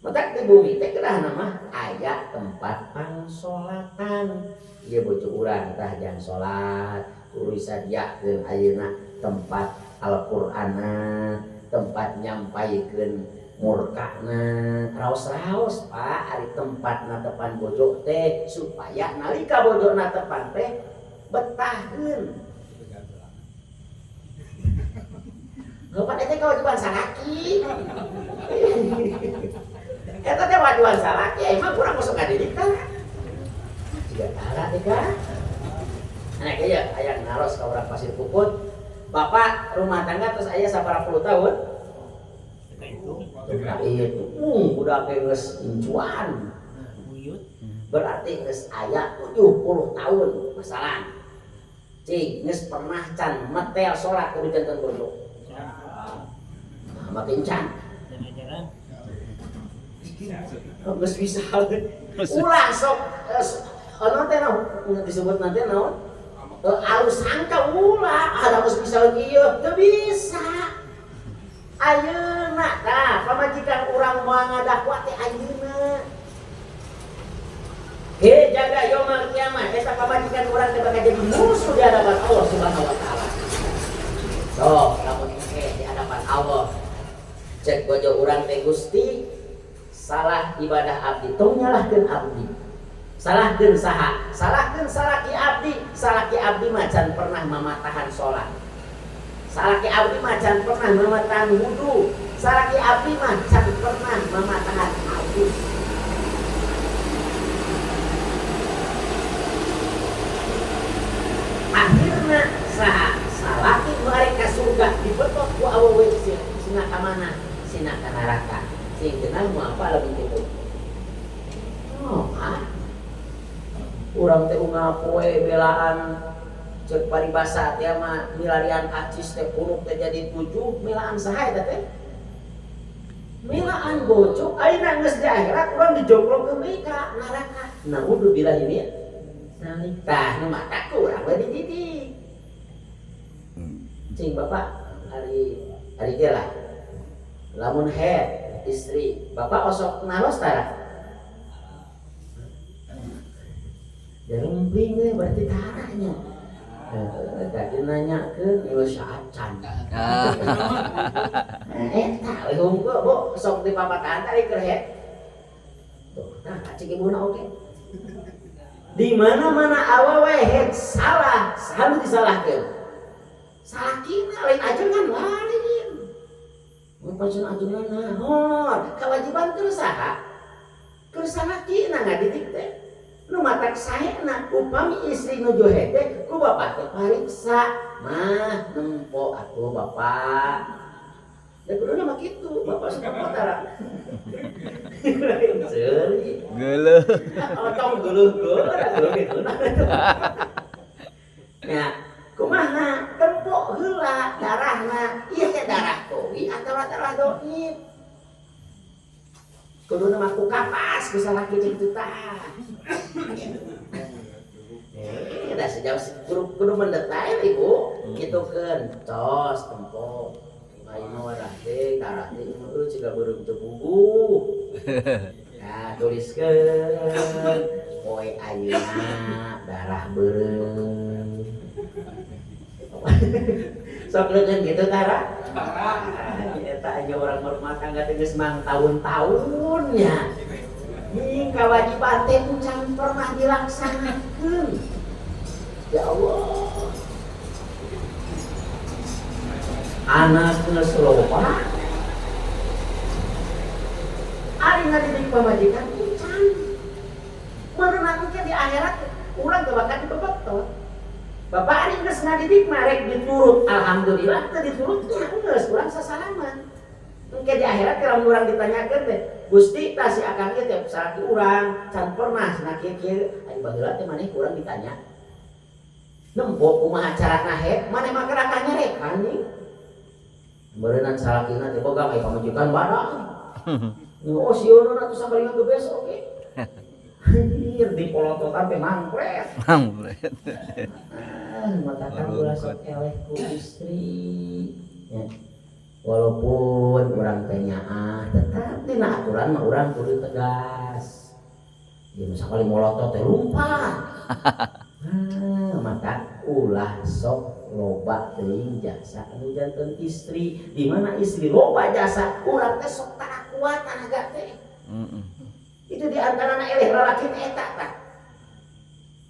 Matak di bumi teh kedah nama aya tempat pangsolatan. Ieu bojo urang tah jang salat, kudu disadiakeun ayeuna tempat Al-Qur'anna, tempat nyampaikeun murkana. Raos-raos Pak, ari tempat natepan bojo teh supaya nalika bojo natepan teh betaheun. Bapak teh kewajiban salaki. Eta teh kewajiban salaki, emang kurang masuk ka didik tah. Jiga tara teh ka. Nah, kieu aya naros ka urang Pasir Puput. Bapak rumah tangga terus aya sabaraha puluh tahun? Itu budak geus incuan. Berarti geus aya 70 tahun masalah. Cing geus pernah can metel salat kudu janten bojo. Makin can. Geus bisa. Ulah sok anu teh naon disebut nanti naon? Alus sangka ulah, ada geus bisa ieu, teu bisa. Ayeuna tah pamajikan urang moal ngadakwa teh ayeuna. He jaga yaumul kiamah eta pamajikan urang teh bakal jadi musuh di hadapan Allah Subhanahu wa taala. Sok lamun engke di hadapan Allah cek bojo urang teh Gusti salah ibadah abdi tong nyalahkeun abdi. Salahkeun saha? Salahkeun salaki abdi. Salaki abdi mah can pernah mamatahan salat. Salaki abdi mah can pernah mamatahan wudu. Salaki abdi mah can pernah mamatahan abus. Akhirna saha? Salaki nu arek ka surga dibetot ku awewe sina ka mana? Sina ka neraka. Sing kenal mau apa lamun kitu? Oh, ah. Urang teh unggal poe belaan cek paribasa teh mah milarian acis teh punuk teh jadi 7 milaan saha eta teh? Milaan bojo ayeuna geus di akhirat urang dijongklongkeun deui ka neraka. Naudzubillah ini. Tah nu mata ku urang we dididik. Cing bapak hari hari ge lah. Lamun head istri, bapak osok naros tara. Jarempling we berarti taranya. Tadi nanya ke geus acan. Eta we hungkul bu sok di papatahan tadi keur head. Tuh, nah cik ibuna oge. Di mana-mana awewe head salah, selalu disalahkeun. Salakina lain ajengan lain. Mun pancen ajengan naon? Kewajiban keur saha? Keur salakina ngadidik teh. Nu matak saena upami istri nuju head teh ku bapak teh pariksa, mah nempo atuh bapak. Da kuduna mah kitu, bapak sok tara. Seuri. Geuleuh. Otong geuleuh geuleuh gitu. Ya, kumaha tempo heula darahna, ieu teh darah kowi atawa darah doib. Kuduna mah ku kapas ku salaki cing teu tah. Da sejauh kudu mendetail ibu, kitukeun tos tempo. Ayeuna mah wadah teh darah teh ieu ciga beureum teu puguh. Nah, tuliskeun poe ayeuna darah beureum. Sok leukeun kitu tara? Eta aja orang berumah tangga teh geus mang tahun-tahun nya. Ning kawajiban teh can pernah dilaksanakeun. Ya Allah. Anak geus loba. Ari ngadidik pamajikan can. Meureunan ke di akhirat urang teu bakal dibebetot. Bapak ari geus ngadidik mah rek diturut, alhamdulillah teu diturut nya geus urang sasalaman. Engke di akhirat lamun urang ditanyakeun teh, Gusti tah si akang ieu teh salaki urang can pernah cenah kieu-kieu, ari baheula teh maneh urang ditanya. Nempo kumaha carana head, maneh mah geura kanyarekan nih. Meureunnan salakina teh boga ka pamajikan badag. Oh sieun atuh sakalingan gebes oge. Anjir dipolototan teh mangpret. Mangpret. Ah, matakan ulah sok eleh ku istri. Ya. Walaupun urang teh nyaah, tetap dina aturan mah urang kudu tegas. Ya sakali molotot teh lumpat. Ah, maka ulah sok loba teuing jasa anu janten istri. Di mana istri loba jasa, urang teh sok tara kuat tanaga teh. Itu di antarana eleh lalaki teh eta tah.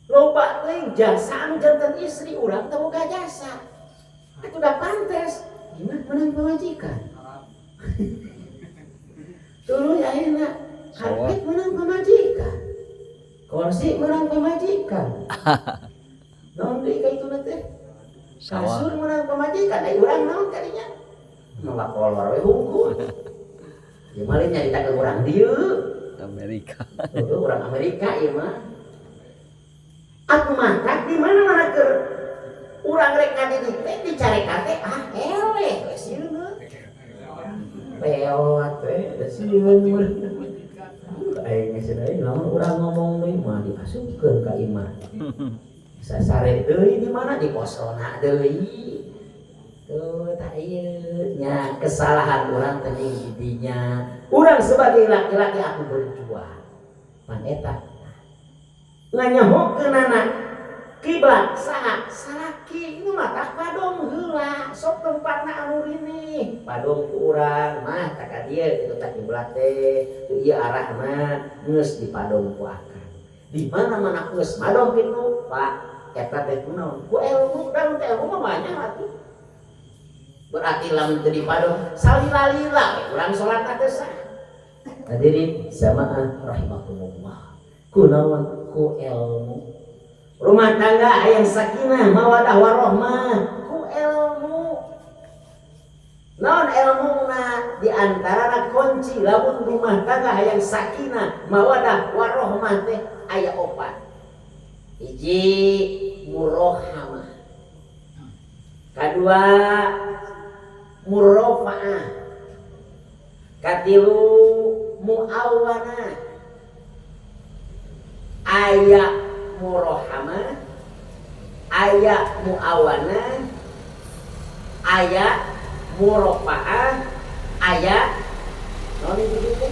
Loba teuing jasa anu janten istri, urang teh boga jasa. Atuh da pantes. Gimana menang pamajikan? Tuluy ayeuna karpet menang pamajikan. Kursi menang pamajikan. Naon deui ka ituna teh? Kasur menang pamajikan, ai urang naon kadinya? Malah kolor we hungkul. Ya mah lain nyarita ke urang dieu. Amerika. Tuh, urang Amerika ieu mah. Aku mangkat di mana-mana keur urang rek ngadidik teh dicarekan teh ah eleh we sieun. Peot we da sieun mah. Aing geus deui lamun urang ngomong deui mah diasupkeun ka imah. Sasare deui di mana di posrona deui. Tuh tah ieu nya kesalahan urang teh ning didinya. Urang sebagai laki-laki aku berjuang. Pan eta nganyahokeunana kiblat saha salaki nu mah padong heula sok tempatna anu rini padong ku urang mah tak ka dieu kitu tah kiblat teh tu ieu arahna geus dipadong ku akang. Di mana-mana geus madong kitu Pak eta teh kunaon ku ilmu da teh ilmu mah banyak atuh. Berarti lamun teu dipadong salila-lila we urang salat teh sah. Hadirin jamaah rahimakumullah. Kunaon ku ilmu. Rumah tangga hayang sakinah mawadah warahmah ku ilmu. Naon ilmuna di antarana kunci lamun rumah tangga hayang sakinah mawadah warahmah teh aya opat. Hiji murohamah. Kadua murofaah. Katilu muawanah. Aya murohamah, aya muawanah, Aya murofaah, aya naon itu teh?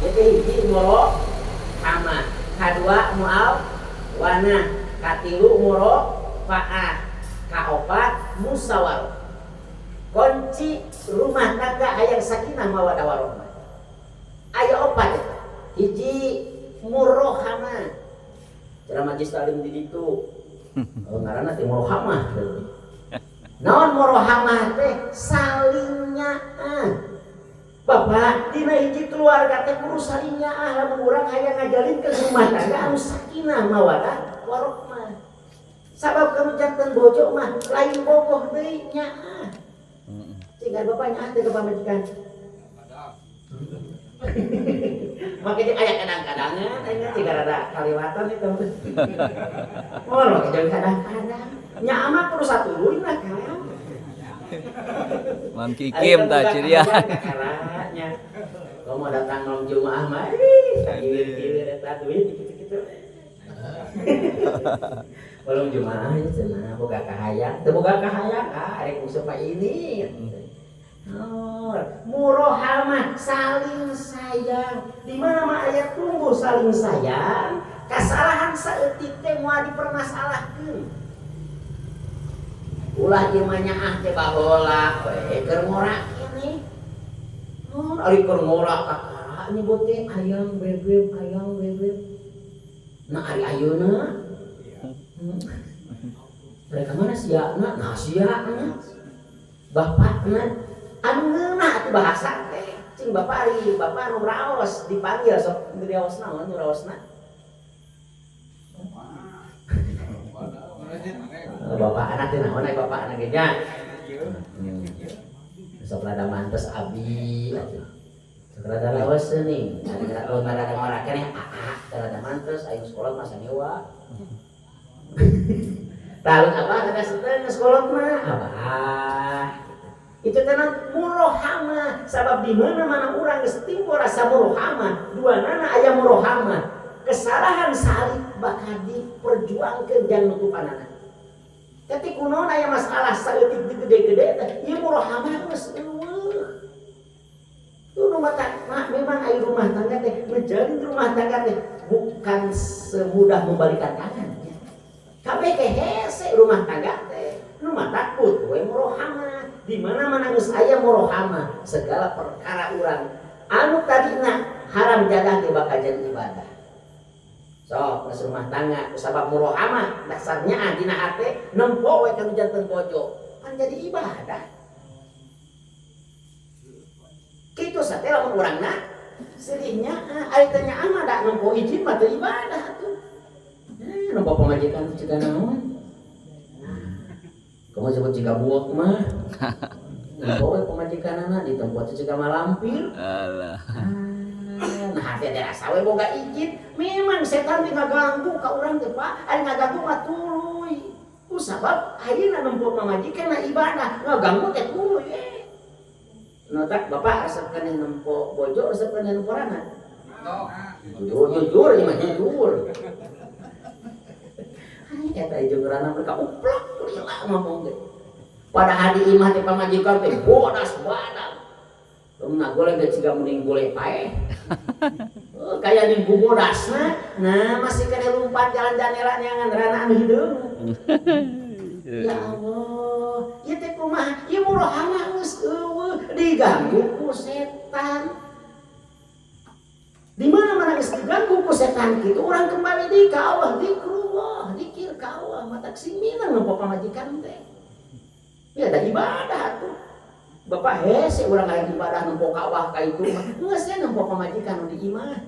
Jadi hiji murohamah, kadua muawanah, katilu murofaah, kaopat musyawarah. Kunci rumah tangga hayang sakinah mawaddah warahmah. Aya opat eta. Hiji murohamah. Cara majlis taklim di ditu. Oh, ngaranna teh murohamah. Naon murohamah teh saling nyaah. Bapak dina hiji keluarga teh kudu saling nyaah lamun urang hayang ngajalinkeun rumah tangga anu sakinah mawaddah warahmah. Sabab kamu janten bojo mah lain bogoh deui nyaah. Cing bapak nyaah teh ka pamajikan. Makanya aya kadang-kadangan aya cing rada kaliwatan itu. Oh, make kadang-kadang. Nyaah mah kudu satuluyna kan. Mang Kikim tah cirian. Caranya. Kalau mau datang malam Jumaah mah, ih, kagilir-gilir eta duit gitu-gitu. Malam Jumaah ya cenah boga kahayang, teu boga kahayang, ah rek musuh ini. Oh, murohamah saling sayang. Di mana mah aya tumbuh saling sayang, kesalahan saeutik teh moal dipermasalahkeun. Ulah ieu mah nyaah teh baheula we keur ngora keneh. Oh, ari keur ngora kakara nyebut teh ayang bebeb, ayang bebeb. Nah ari ayeuna mereka mana siana? Nah siana. Bapakna anu ngeunah atuh bahasa teh. Cing bapak ari bapak anu raos dipanggil sok raos naon nu raosna? Bapak anak teh naon ai bapak anak ge nya? Sok rada mantes abi atuh. Sok rada raos nih. Ari rada ngora keneh aa rada mantes aing sekolah mah sanyewa. Lalu apa ada setengah sekolah mah abah. Itu tenang murohamah. Sabab di mana mana orang geus timbul rasa murohamah, dua nana aya murohamah. Kesalahan salib bakal diperjuangkeun jang nutupanana. Tapi kunaon aya masalah saeutik gede-gede teh, ieu murohamah geus eueuh. Tuh rumah tangga, memang aya rumah tangga teh, menjalin rumah tangga teh bukan semudah membalikan tangan. Kabeh ke hese rumah tangga teh, rumah takut we murohamah. Di mana-mana geus aya murohamah, segala perkara urang anu tadina haram jadah ge bakal jadi ibadah. Sok geus rumah tangga kusabab murohamah dasarnya dina hate nempo we ka janten bojo, kan jadi ibadah. Kitu sate lamun urangna sedihnya ari teh nyaah mah da nempo izin mah teu ibadah atuh. Nempo pamajikan ciga naon? Kamu sebut jika buak mah. Nempo we pamajikanana di tempat ciga malampir. Alah. Nah hati ada rasa we boga izin. Memang setan teh ngaganggu ka urang teh Pak. Ari ngaganggu mah tuluy. Ku sabab ayeuna nempo pamajikan na ibadah, ngaganggu teh tuluy we. Nu tak bapak resep keneh nempo bojo, resep keneh nempo rana. Jujur, jujur ieu mah jujur. Eta jeung rana mereka uplok lila ngomong teh. Padahal di imah teh pamajikan teh bodas badak. Lamun golek teh ciga mending golek paeh. Kaya ning bodasna, nah masih kena lompat jalan janela nyangan rana anu hideung. Ya Allah, ieu teh kumaha? Ieu murohamah geus eueuh diganggu ku setan. Di mana-mana geus diganggu ku setan kitu urang kembali deui ka Allah, zikrullah, zikir ka Allah, matak sing minang nempo pamajikan teh. Ya ada ibadah atuh. Bapak hese urang aya ibadah nempo ka Allah ka itu mah. Geus we nempo pamajikan nu di imah.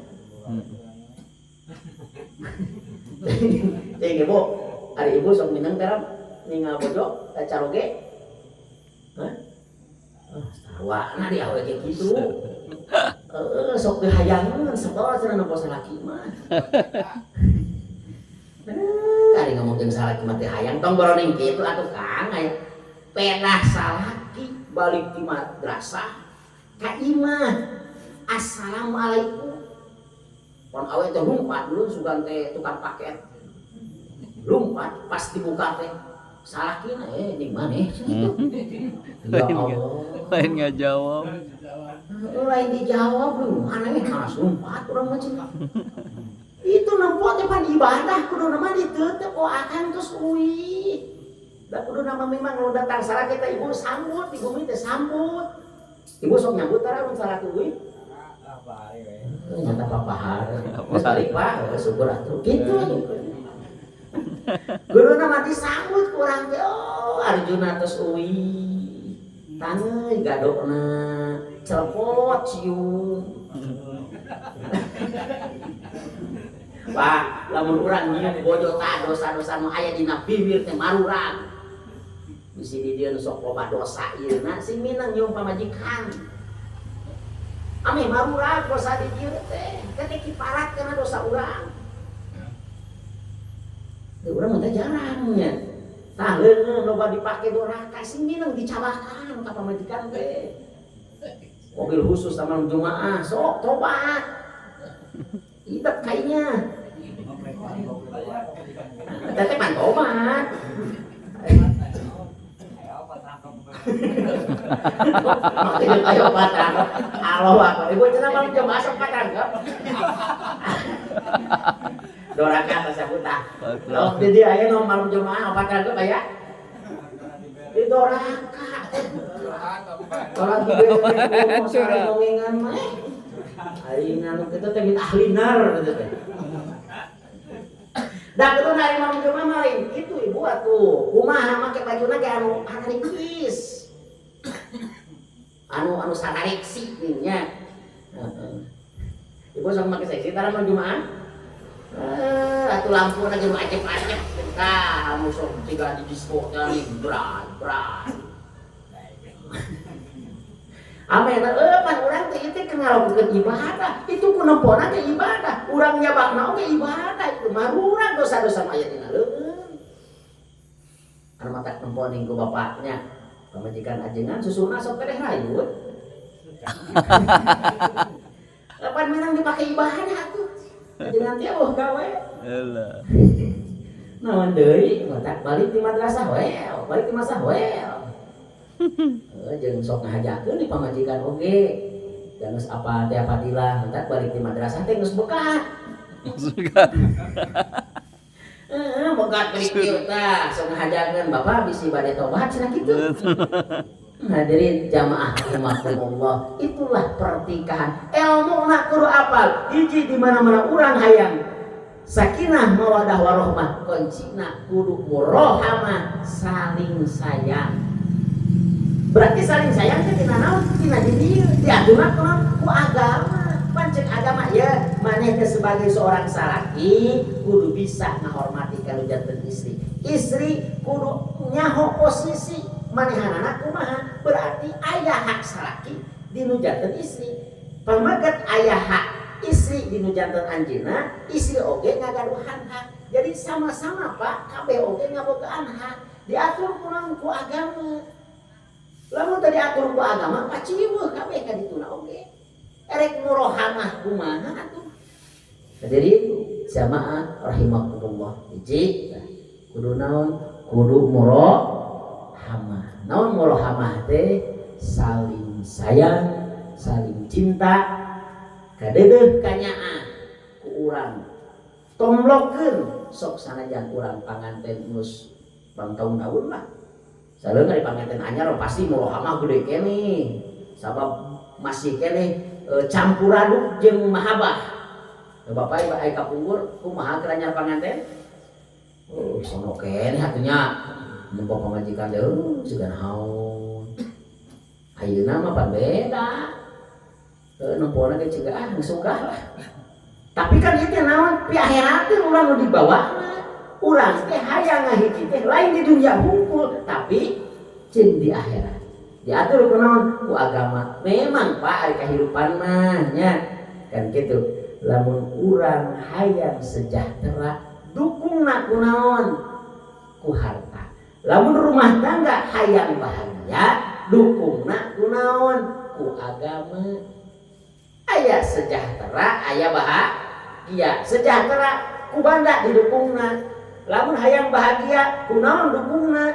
Cing ibu, ari ibu sok minang terap ningal bojo teh caroge. Hah? Oh, sarwana di awe ge kitu. Heeh, sok teu hayangeun sebab cenah nempo salaki mah. Ari ngomong jeung salaki mah teu hayang tong boroning kitu atuh Kang aya. Pedah salaki balik di madrasah ka imah. Assalamualaikum. Pon awe teh lumpat dulu sugan teh tukang paket. Lumpat pas dibuka teh. Salakina jeung maneh cenah itu. Ya Allah. Lain nggak jawab. Lain dijawab lu mana nih malah lompat urang mah cenah. Itu nempo teh pan ibadah kudu nama ditutup oh akang terus uih. Da kudu nama memang nu datang salaki teh ibu sambut, ibu mi teh sambut. Ibu sok nyambut tara mun salaki uih. Nyata papahar. Geus balik Pak, syukur atuh. Kitu. Kudu nama disambut ku urang teh oh Arjuna tos uih. Tangeui gadokna, celepot cium. Pak, lamun urang nyium bojo tah dosa-dosa nu aya dina bibir teh marurang. Bisi di dieu nu sok loba dosa ieu na sing minang nyium pamajikan. Ameh marurang dosa di dieu teh, teh kiparat kana dosa urang. Teu urang mah teh jarang nya. Tah leungeun loba dipake doraka sing minang dicabakan ka pamajikan teh. Mobil khusus sama jemaah sok tobat. Idep kayaknya. Teteh pan tobat. Makanya ayo patang. Allah akbar. Ibu cenah malam jemaah sok patang. Doraka sabuta. Lauk di dia aya nu malam jemaah opat rangkep aya. Di doraka. Orang dibere sare dongengan mah. Aing anu kitu teh min ahlinar kitu teh. Da kudu na imam jemaah mah lain kitu ibu atuh. Kumaha make bajuna ge anu anarikis. Anu anu sanareksi nya. Heeh. Ibu sok make seksi tara malam jumaah? Atuh lampu lagi nu acep-acep tah anu sok siga di disko teh nih berat-berat. Amen, pan urang teh ieu teh keur ngalakukeun ibadah, itu ku nempona teh ibadah, urang nyabakna oge ibadah, itu marurang dosa-dosa mah aya dina leueung. Anu matak nemponing ku bapaknya, pamajikan ajengan susuna sok tereh rayut. Kapan menang dipake ibadah atuh. Ajengan teh eueuh gawe. Alah. Naon deui, matak balik di madrasah we, balik di madrasah we. Jeung sok ngahajakeun di pamajikan oge. Da geus apa teh apadilah, matak balik di madrasah teh geus bekat. Bekat. Heeh, bekat balik dieu tah, sok ngahajakeun bapak bisi bade tobat cenah kitu. Hadirin jamaah rahimakumullah, itulah pertikahan. Ilmu nak kudu apal, hiji di mana-mana urang hayang sakinah mawadah warohmah, kuncina kudu murohamah, saling sayang. Berarti saling sayang teh tina naon? Tina di dieu, diaturna kunaon? Ku agama. Pancen agama ya, maneh teh sebagai seorang salaki kudu bisa ngahormati ka nu janten istri. Istri kudu nyaho posisi manehanana kumaha, berarti aya hak salaki di nu janten istri. Pameget aya hak istri di nu janten anjeunna, istri oge ngagaduhan hak. Jadi sama-sama Pak, kabeh oge ngabogaan hak. Diatur kunaon ku agama. Lamun teu diatur ku agama paciweuh kabeh ka dituna oge. Erek murohamah kumaha atuh. Hadirin jamaah rahimakumullah. Hiji kudu naon? Kudu murohamah. Naon murohamah teh? Saling sayang, saling cinta, kadeudeuh kanyaah ku urang. Tomlokeun sok sanajan urang panganten geus bangtaun-taun lah. Saleung ari panganten anyar pasti murohamah gede keneh. Sabab masih keneh campur aduk jeung mahabbah. Bapak ibu ai kapungkur kumaha keur anyar panganten? Oh, sono keneh atuh nya. Nempo pamajikan teh siga naon. Ayeuna mah pan beda. Nempona ge ciga ah geus sugah lah. Tapi kan ieu teh naon? Pi akhirat teh urang nu dibawana. Urang teh hayang ngahiji teh lain di dunia hungkul, tapi jeung di akhirat. Diatur ku naon? Ku agama. Memang Pak ari kahirupan mah nya. Kan kitu. Lamun urang hayang sejahtera, dukungna ku naon? Ku harta. Lamun rumah tangga hayang bahagia, dukungna ku naon? Ku agama. Aya sejahtera, aya bahagia. Sejahtera ku banda didukungna. Lamun hayang bahagia kunaon dukungna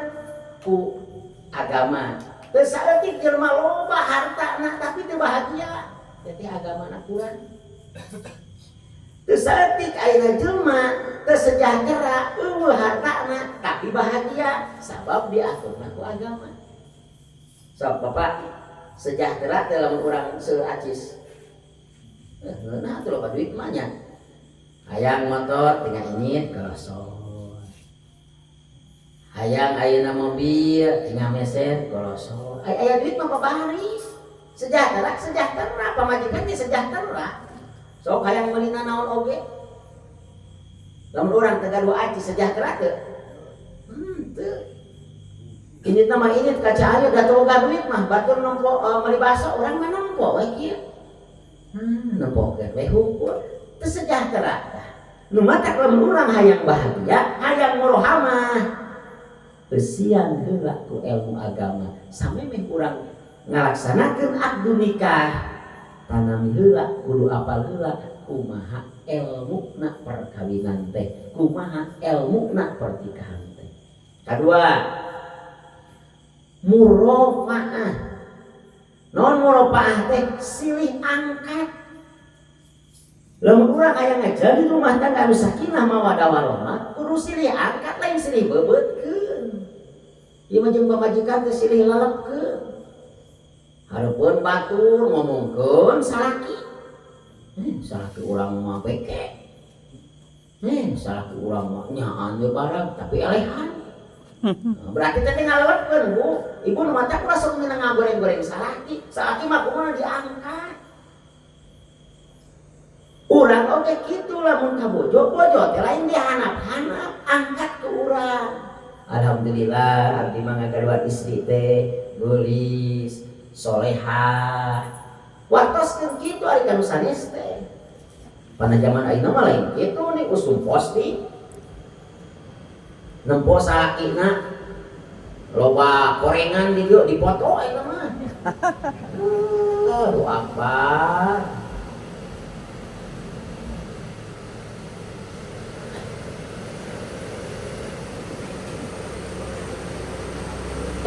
ku agama. Teu saeutik jelema loba hartana tapi teu bahagia. Jadi agamana kurang. Teu saeutik ayeuna jelema teu sejahtera eueuh hartana tapi bahagia sabab diaturna ku agama. Sok Bapak sejahtera teh lamun urang seueur acis. Ngeunah atuh loba duit mah nya. Hayang motor tinggal inyit golosor. Hayang ayeuna mobil tinggal meser golosor. Aya duit mah babari. Sejahtera sejahtera pamajikan ge sejahtera. Sok hayang meulina naon oge. Lamun urang teu gaduh acis sejahtera teu? Teu. Ini nama ini kaca ayo da teu boga duit mah batur nempo meuli baso urang mah nempo we kieu. Nempokeun we hukur teu sejahtera. Nu matak lamun urang hayang bahagia, hayang morohamah. Besian heula ku ilmu agama. Samemeh urang ngalaksanakeun akdu nikah, tanami heula kudu apal heula kumaha elmuna perkawinan teh, kumaha elmuna pernikahan teh. Kadua, murofaah. Non murofaah teh silih angkat. Lamun urang aya ngajalin rumah tangga anu sakinah mawaddah warahmah, kudu silih angkat lain silih beubeutkeun. Ieu mah jeung pamajikan teh silih lalepkeun. Hareupeun batur ngomongkeun salaki. Salaki urang mah beke. Salaki urang mah nyaan we barang tapi elehan. Nah, berarti teh ngalelepkeun, Bu. Ibu nu matak ulah sok meunang ngagoreng-goreng salaki. Salaki mah kumaha diangkat. Urang oge kitu lamun ka bojo, bojo teh lain dihanap-hanap, angkat ke urang. Alhamdulillah abdi mah ngagaduhan istri teh geulis, solehah. Wartoskeun kitu ari ka nu sanes teh. Pada zaman ayeuna mah lain kitu nih usum posting. Nempo salakina loba korengan di dieu dipoto ayeuna mah. Aduh akbar.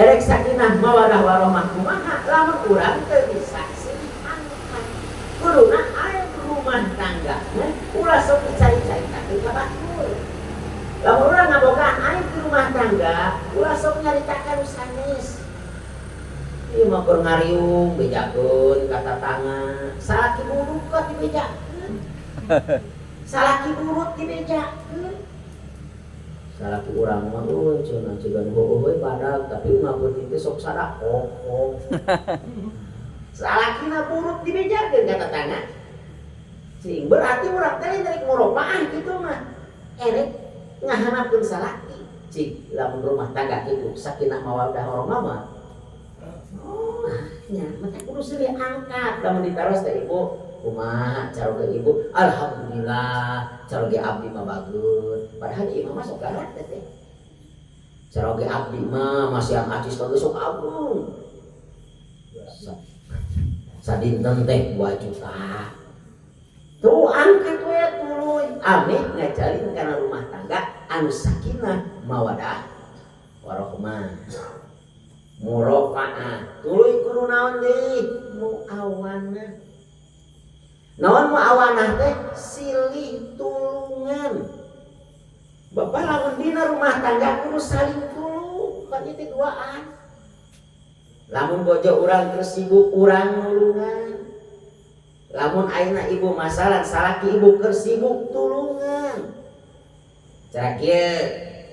Erek sakinah mawadah warahmah kumaha lamun urang teu bisa silih angkat. Kuduna air rumah tangga ulah sok dicari-caritakeun ka batur. Lamun urang ngabogaan air di rumah tangga ulah sok nyaritakeun nu sanes. Ieu mah keur ngariung bejakeun ka tatangga, salaki buruk kok dibejakeun. Salaki buruk dibejakeun. Salaki urang mah euy cenah cegan heueuh we badag tapi ngabeut teh sok sadakoh. Salakina buruk dibejakeun ka tatangga. Sing berarti urang teh lain rek moropaah kitu mah. Erek ngahanapkeun salaki. Cing lamun rumah tangga kitu sakinah mawaddah warahmah mah. Oh, nya mah kudu silih angkat lamun ditaros teh ibu. Kumaha caroge ibu? Alhamdulillah caroge abdi mah bagus. Padahal di imah mah sok galak teh teh. Caroge abdi mah masih yang acis teh sok agung. Sadinten teh 2 juta. Tuh angkat we tuluy. Ameh ngajalin kana rumah tangga anu sakinah mawadah warahmah. Murofaah. Tuluy kudu naon deui? Muawanah. Naon muawanah teh silih tulungan. Bapak lamun dina rumah tangga kudu saling tulung, kan itu duaan. Lamun bojo urang keur sibuk urang nulungan. Lamun ayeuna ibu masalah salaki ibu keur sibuk tulungan. Cara kieu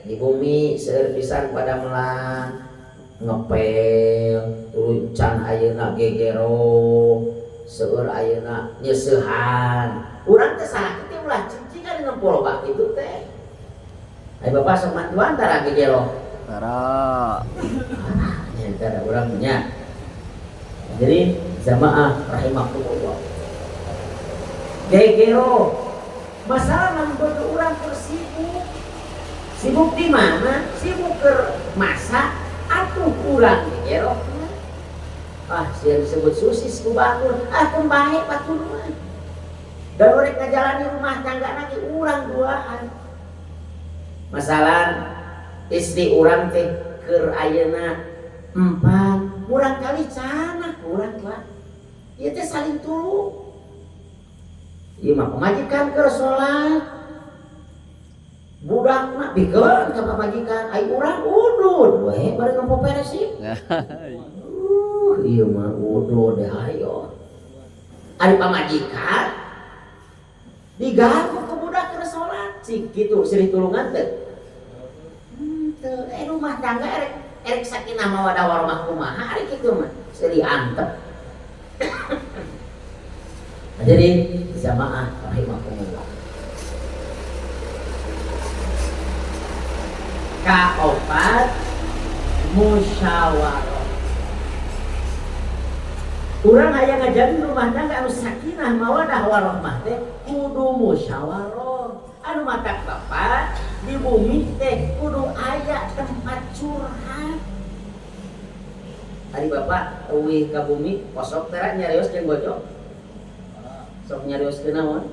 di bumi seueur pisan pada melang ngepel tuluy can ayeuna gegero seueur ayeuna nyeusehan. Urang teh salaki teh ulah cicing ari nempo loba kitu teh. Ai bapak sok mantuan tara gegero? Tara. Nya tara urang nya. Jadi jamaah rahimakumullah. Gegero masalah lamun urang keur sibuk. Sibuk di mana? Sibuk keur masak atuh urang gegero. Ah, sia disebut susis ku batur. Ah, keun bae batur mah. Dan urang ngajalani rumah tangga lagi urang duaan. Masalah istri urang teh keur ayeuna 4, murang kali canah urang Pak. Ieu teh saling tulung. Ieu mah pamajikan keur salat. Budakna bikeun ka pamajikan, ai urang udud we bari nempo peresip. Ieu mah udud hayo. Ari pamajikan diganggu ku budak keur salat, cik kitu silih tulungan teh. Teu rumah tangga erek sakinah mawaddah warahmah kumaha ari kitu mah silih antep. Jadi jamaah rahimakumullah. Kaopat musyawarah. Urang hayang ngajamin rumah tangga anu sakinah mawadah warahmah teh kudu musyawarah. Anu matak bapak di bumi teh kudu aya tempat curhat. Ari bapak eueuh ka bumi kosok teh nyarios jeung bojok. Sok nyarios ke naon?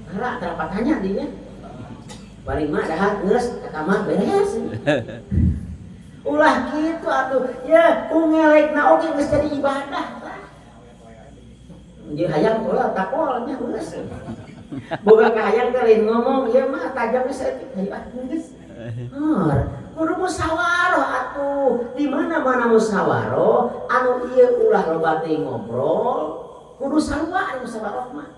Tara tara patanya dinya. Paling mah dahar geus ka kamar beres. Ulah kitu atuh. Ya, ungelekna oge geus jadi ibadah tah. Jeung hayang ulah takol nya geus. Boga kahayang teh lain ngomong, ieu mah tajam geus saeutik hayu ah geus. Kudu musyawarah atuh. Di mana-mana musyawarah anu ieu ulah loba teh ngobrol, kudu sarua anu musyawarah mah.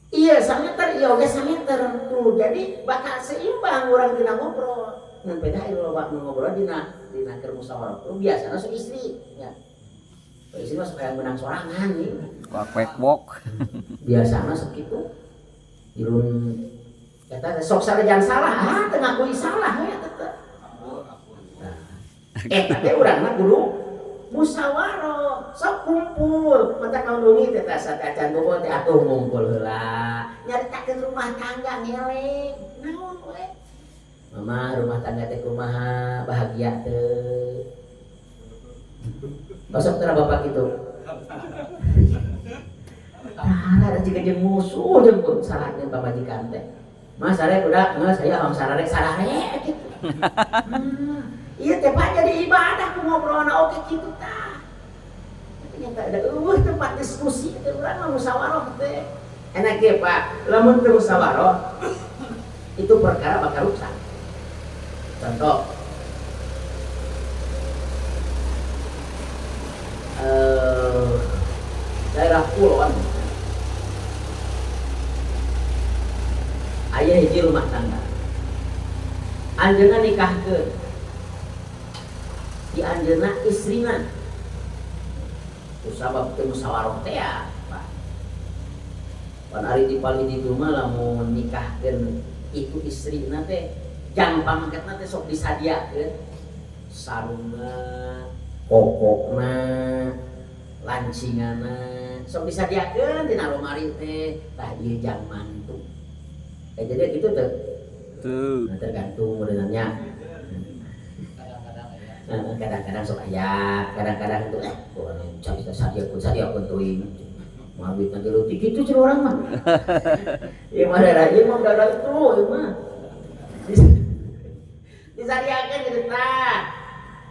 Iya sameter, iya oge sameter tuh. Jadi bakal seimbang urang dina ngobrol. Ngan beda ieu loba ngobrol dina keur musyawarah. Tuh biasana sok istri nya. Istri mah sok hayang menang sorangan ieu. Wak wok. Biasana sok kitu. Irun eta sok sanajan salah, ah teu ngakui salah we eta teh. Nah, eta teh urang mah kudu musyawarah, sok kumpul, mata kaundungi teh teh satacan bobo teh atuh ngumpul heula. Nyaritakeun rumah tangga ngeleng, naon we? Mama rumah tangga teh kumaha, bahagia teu? Osok teh bapak kitu. Tah, ada jiga jeung musuh jeung pun salahnya pamajikan teh. Mas sare budak, geus aya ham sarare sarare kitu. Ieu teh Pak jadi ibadah ku ngobrolna oge kitu tah. Ternyata ada eueuh tempat diskusi teh urang mah musyawarah teh. Enak ge Pak, lamun teu musyawarah itu perkara bakal rusak. Contoh, daerah kulon aya hiji rumah tangga, anjeunna nikahkeun di anjeunna istrina kusabab teu musyawarah teh ya Pak. Pan ari di paling ditu mah lamun nikahkeun itu istrina teh jang pamangketna teh sok disadiakeun sarungna, kokokna, lancinganna sok disadiakeun dina lomari teh. Tah ieu jang mantu. Jadi gitu tuh. Tuh. Nah, tergantung modelnya. Kadang-kadang sok aya, kadang-kadang tuh cari sadia pun teuing. Mabit nanti leutik kitu cenah urang mah. Ieu mah daerah ieu mah daerah itu ieu mah. Disadiakeun gitu tah.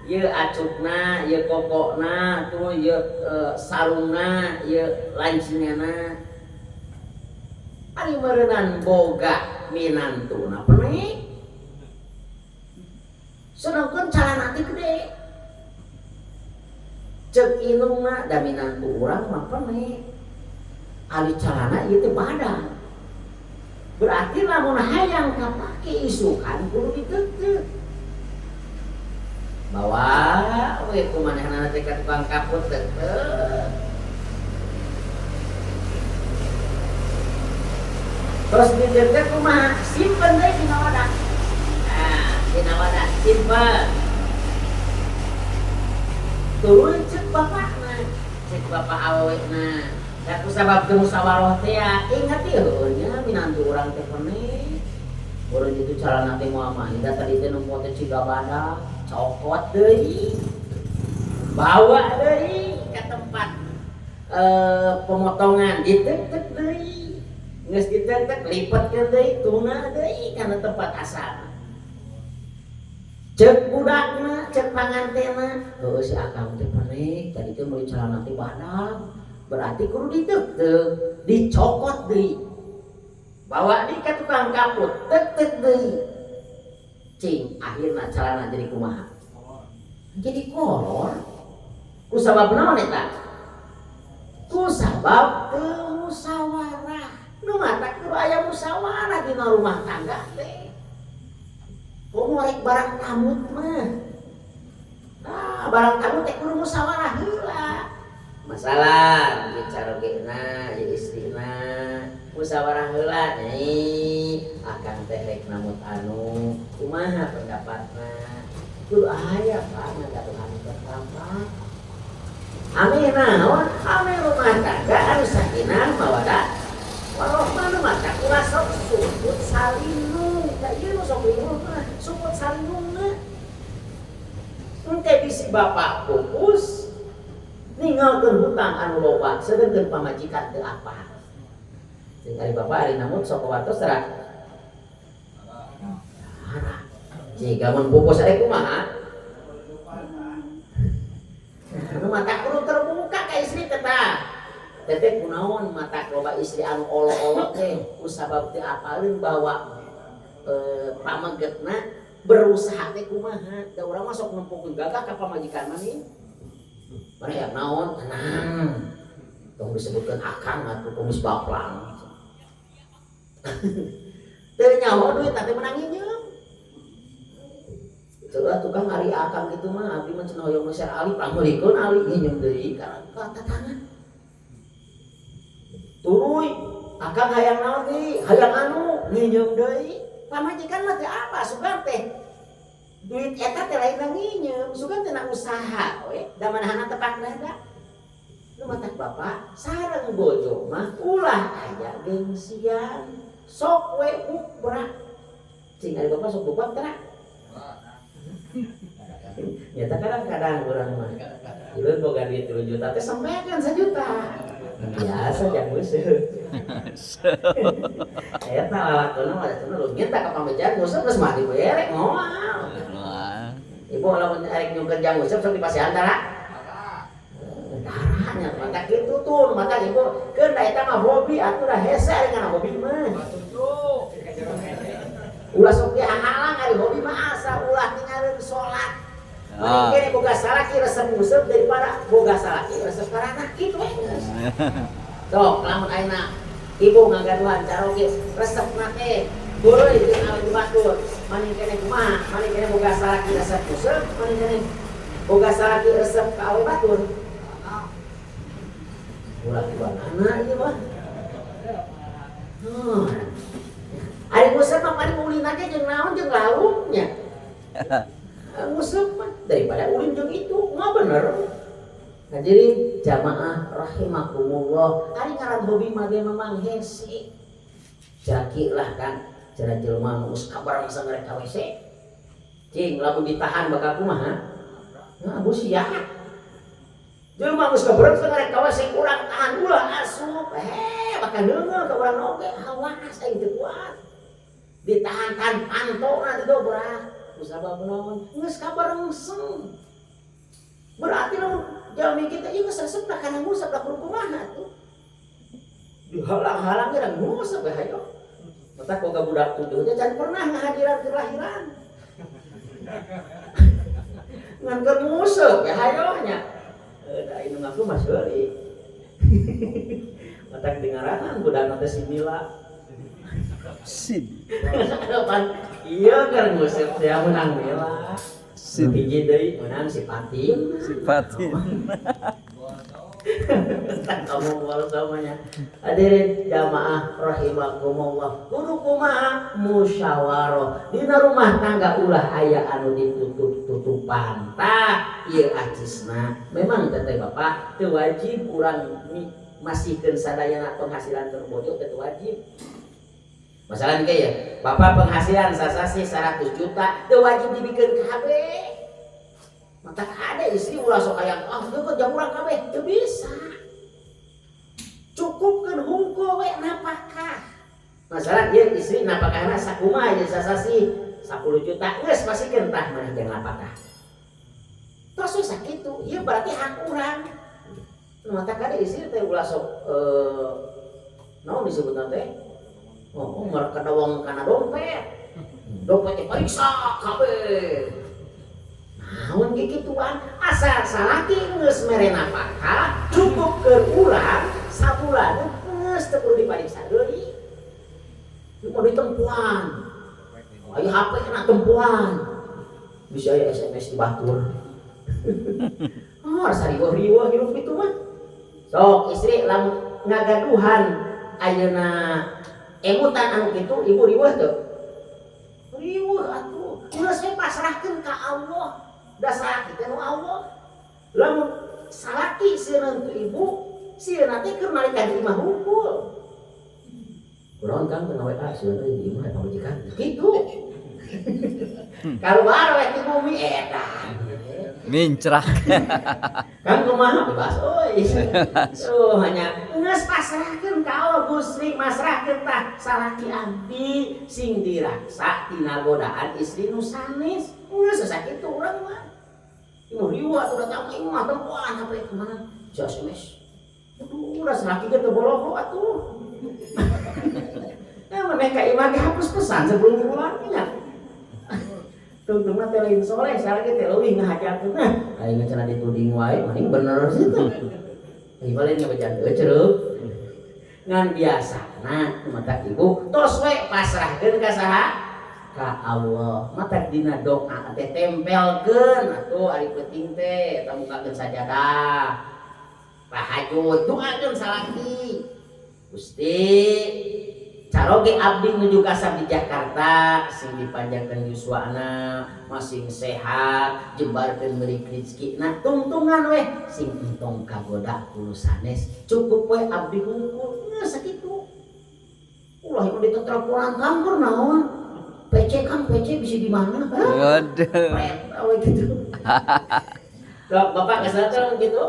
Ieu acukna, ieu kokokna, tuh ieu sarungna, ieu lancinganna. Ari meureunan boga minantuna penek. Sedangkan calana teh gede. Ceuk indungna da minantu urang mah penek. Ari calana ieu teh badan. Berarti lamun hayang kapake isukan kudu diteuteup. Bawa we ku manehna teh ka tukang kaput teuteuk. Terus diteuteup kumaha? Simpen deui dina wadah. Nah, dina wadah simpen. Turun ceuk bapakna, ceuk bapak awewena. Da ku sabab teu musyawarah teh ya, ingat ieu nya minantu urang teh penek. Urang itu calana teh moal mah, da tadi teh nempo teh ciga badak, cokot deui. Bawa deui ka tempat pemotongan, diteuteup deui. Geus diteukteuk, lipetkeun deui, tuna deui kana tempat asal. Cek budakna, cek pangantena, heueuh si akang teh panik, tadi teh meuli celana teh badag. Berarti kudu diteukteuk, dicokot deui. Bawa di ka tukang kaput, tek-tek deui. Cing, akhirna celana jadi kumaha? Jadi kolor. Ku sabab naon eta? Ku sabab teu musyawarah. Nu matak kudu aya musyawarah dina rumah tangga teh. Komo rek barang tamut mah. Ah, barang tamut teh kudu musyawarah heula. Masalah jeung carogena jeung istrina musyawarah heula, nyai, akang teh rek namut anu kumaha pendapatna. Kudu aya, Pak, ngagaduhan pendapat. Ameh naon? Ameh rumah tangga anu sakinah mawadah warohmah. Nu matak ulah sok sumput salinung. Da ieu nu sok riweuh mah sumput salindungna. Engke bisi bapak pupus ninggalkeun hutang anu loba, sedengkeun pamajikan teu apa. Jeung ari bapak ari namut sok wartos tara? Tara. Jika mun pupus ari kumaha? Nu matak kudu terbuka ka istri teh tah. Teteh, kunaon matak loba istri anu olo-olo teh? Ku sabab teu apaleun bahwa pamegetna berusaha teh kumaha. Da urang mah sok nempokeun gagah ka pamajikan mah nih. Mana yang naon, tenang. Tong disebutkeun akang atuh, kumis baplang. Teu nyaho duit teh menang nginjem. Teu tukang ari akang gitu mah, abdi mah cenah hoyong meser ali, pangmeulikeun ali, nginjem deui ka tatangan. Tuluy akang hayang naon deui, hayang anu, nginjem deui. Pamajikan mah teu apa, sugan teh duit eta teh lain nginjem, sugan teh na usaha we, da manahana tepak dada. Nu matak bapak sareng bojo mah ulah aya gengsian. Sok we bukbrak. Cing, ari bapak sok bukbrak teh? Nyata kadang-kadang urang mah. Ieu boga duit 3 juta teh sampekan 1 juta. Biasa jang nguseup. Eta lalakonna mah cenah leungit ka pamajikan nguseup geus mah dibere moal. Ibu lamun arek nyungkeun jang nguseup sok dipasihan tara? Darahnya mata kitu tuh, mata ibu keun da eta mah hobi atuh, da hese ari kana hobi mah. Ulah sok dihalang ari hobi mah, asa ulah tinggalin salat. Mending kene boga salaki resep nguseup daripada boga salaki resep karana kitu we geus. Sok lamun ayeuna ibu ngagaduhan caroge resepna teh heureuy jeung awewe batur, maning kene kumaha? Maning kene boga salaki resep nguseup, maning kene boga salaki resep ka awewe batur? Ulah anak ieu mah. Ari nguseup mah paling ulin aja jeung naon, jeung lauknya. Nguseup mah daripada ulin jeung itu, mah bener. Nah, jadi jamaah rahimakumullah, ari ngaran hobi mah ge memang hese. Jaki lah kan, cara jelema nu geus kabarang sangrek ka WC. Cing, lamun ditahan bakal kumaha? Nah, sia. Jelema geus kabarang sangrek ka WC, kurang tahan, ulah asup. Eh, bakal neungeul ka urang oge, awas aing teu kuat. Ditahan-tahan pantona didobrak. Ku sabab naon? Geus kabarengseng. Berarti lamun jalmi kita ieu geus resep kana ngusap, da kudu kumaha tuh? Dihalang-halang ge da ngusap we hayo. Matak boga budak tujuh nya can pernah ngahadiran kelahiran. Ngan keur nguseup we hayo nya. Da nu ngaku mah seuri. Matak dingaranan budak teh si Mila. Sid. Pan iya keur nguseup teh menang Mila. Sid. Hiji deui menang si Fatin. Si Fatin. Kamu mau samanya. Hadirin jamaah rahimakumullah. Kudu kumaha? Musyawarah. Dina rumah tangga ulah aya anu ditutup-tutupan. Tah, ieu acisna. Memang teteh bapak teu wajib urang masihkeun sadayana penghasilan ke bojo, teu wajib. Masalah nih ya, bapak penghasilan sasasi 100 juta, teu wajib dibikeun kabeh. Mata ada istri ulah sok hayang, ah deukeut jam urang kabeh, teu bisa. Cukupkeun hungkul we napakah. Ieu istri napakahna sakumaha ieu sasasi 10 juta geus pasikeun tah maneh jeung napakah. Tos we sakitu, ieu berarti hak urang. Nu matak kade istri teh ulah sok naon disebutna teh? Oh, mereka dawang kana dompet. Dompet teh pariksa kabeh. Naon ge kituan, asal salaki geus mere napakah cukup keur urang sabulan geus teu perlu dipariksa deui. Ieu mah ditempuan. Aya HP na tempuan. Bisa aya SMS di batur. Oh, rasa riweuh-riweuh hirup itu mah. Sok istri lamun ngagaduhan ayeuna emutan anu kitu ibu riweuh teu? Riweuh atuh. Geus we pasrahkeun ka Allah. Da salaki teh nu Allah. Lamun salaki sieun ku ibu, sieun teh keur nalika di imah hungkul. Kunaon Kang teu WA sieun euy di imah pamajikan. Kitu. Kaluar we ti bumi edan. Mincrak. Kang kumaha bebas euy. Oh hanya geus pasrahkeun ka Allah Gusti masrahkeun tah salaki abdi sing diraksa tina godaan istri nu sanes. Geus sakitu urang mah. Ieu riweuh atuh datang ka imah tempoan HP kemana? Si SMS. Aduh, udah salaki ge teu boloho atuh. Eh maneh ka imah ge hapus pesan sebelum pulang nya. Tungtungna teh lain soleh, salaki teh leuwih ngahajakeun. Nah, aing cenah dituding wae, mending bener situ. Ieu mah lain ngabejan teu. Ngan biasana matak ibu tos we pasrahkeun ka saha? Ka Allah. Matak dina doa teh tempelkeun atuh ari peuting teh eta mukakeun sajadah. Tahajud doakeun salaki. Gusti caroge abdi nuju kasab di Jakarta sing dipanjangkeun yuswana masing sehat jembarkeun milik rezeki nah tungtungan weh sing entong kagoda ku sanes cukup we abdi hungkul geus sakitu ulah ieu diteleponan Kang keur naon PC Kang PC bisa di mana? Waduh. Pret we gitu. Sok bapak kesel teh gitu.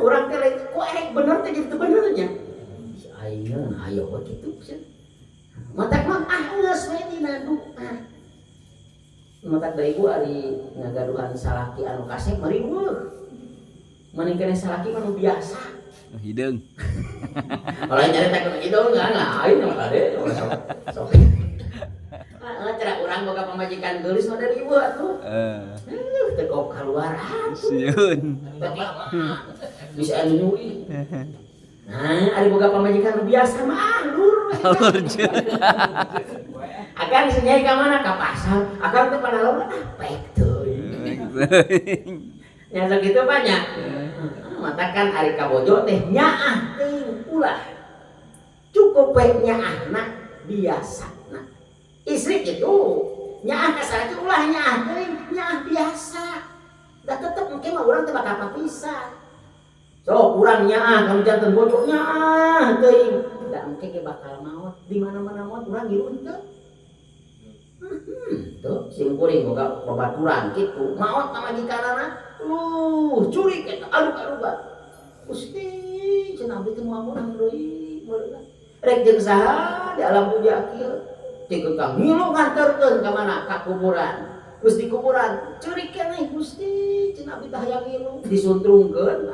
Urang teh lain kok erek bener teh jadi teu bener nya. Si aing ayo we kitu cenah. Matak mah ah geus we dina doa. Matak da ibu ari ngagaduhan salaki anu kasep mah riweuh. Mending keneh salaki mah nu biasa. Hideung. Kalau nyarita ke hidung kan lain mah kade sok sok. Heeh, cara urang boga pamajikan geulis mah da riweuh atuh. Eh, Teu kop keluar atuh. sieun. Bisa anu nyui. Nah, ari boga pamajikan nu biasa mah alur we. Alur jeung. Akang senyai ka mana? Ka pasar. Akang teh panalon ah pek teuing. Nya sok kitu Pak nya. Matakan ari kabojo teh nyaah teuing ulah. Cukup we nyaahna biasana. Istri kitu nyaah ka salaki ulah nyaah teuing, nyaah biasa. Da tetep engke mah urang teh bakal papisah. Sok urang nyaah kamu janten bojo nyaah teuing. Da engke ge bakal maot. Di mana-mana maot urang ngilu henteu. Tuh sim kuring boga babaturan kitu. Maot pamajikanana. Curi eta alug-alugan. Gusti cenah abdi teh moal meunang deui meureun. Rek jeung saha di alam dunia kieu. Teu kang ngilu nganterkeun ka mana? Ka kuburan. Geus di kuburan, ceurik keneh Gusti cenah abdi teh hayang ngilu disuntrungkeun.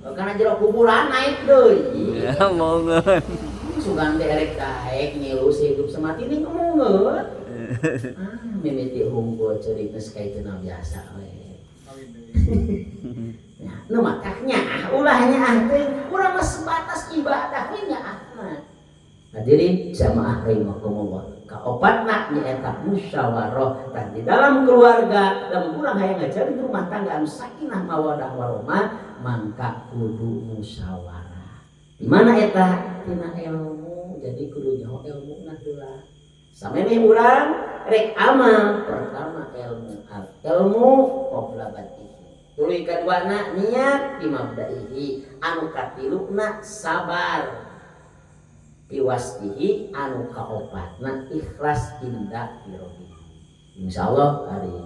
Karena jero kuburan naik deui. Ya mongon. Sugan teh erek daek ngilu sehidup semati ning emungeun. Ah, mimiti hungkul ceurik geus kaituna biasa we. Ya, nu matak nyaah ulah nyaah teh urang mah sebatas ibadah we nyaah mah. Hadirin jamaah rahimakumullah. Kaopatna nyaeta musyawarah. Tah di dalam keluarga lamun urang hayang ngajalin rumah tangga anu sakinah mawadah warahmah mangka kudu musyawarah. Di mana eta? Tina ilmu. Jadi kudu nyaho ilmuna heula. Samemeh urang rek amal pertama ilmu al ilmu qabla batihi. Tuluy kaduana niat bimabdaihi, anu katiluna sabar biwastihi, anu kaopatna ikhlas inda firohi. Insyaallah hari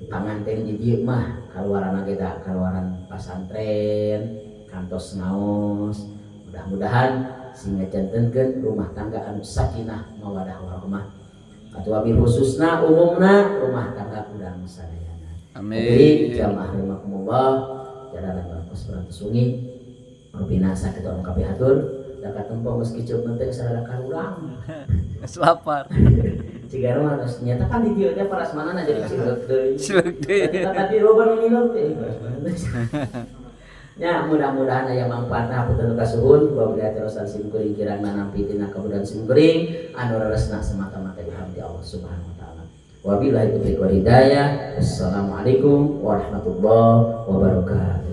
panganten di dieu mah kaluaran kita kaluaran pasantren kantos ngaos, mudah-mudahan sehingga jantenkeun rumah tangga anu sakinah mawadah warahmah atau wabil khususna umumna rumah tangga urang sadayana. Jadi Amin. jamaah rahimakumullah, jalanan bagus berantos sungi rupina sakitu anu kapihatur da katempo geus kicu penting sarada karurang. Geus lapar. Ciga mah geus nyata kan di dieu teh parasmanana jadi cileuk deui. Cileuk deui. Tadi loba nu nginum teh parasmanana. Ya, mudah-mudahan aya manfaatna, hapunten kasuhun wa billah terosan sim kuring kirang nanampi tina kamuliaan sim kuring anu leresna semata-mata ilham di Allah Subhanahu wa taala. Wabillahi taufiq wal hidayah. Wassalamualaikum warahmatullahi wabarakatuh.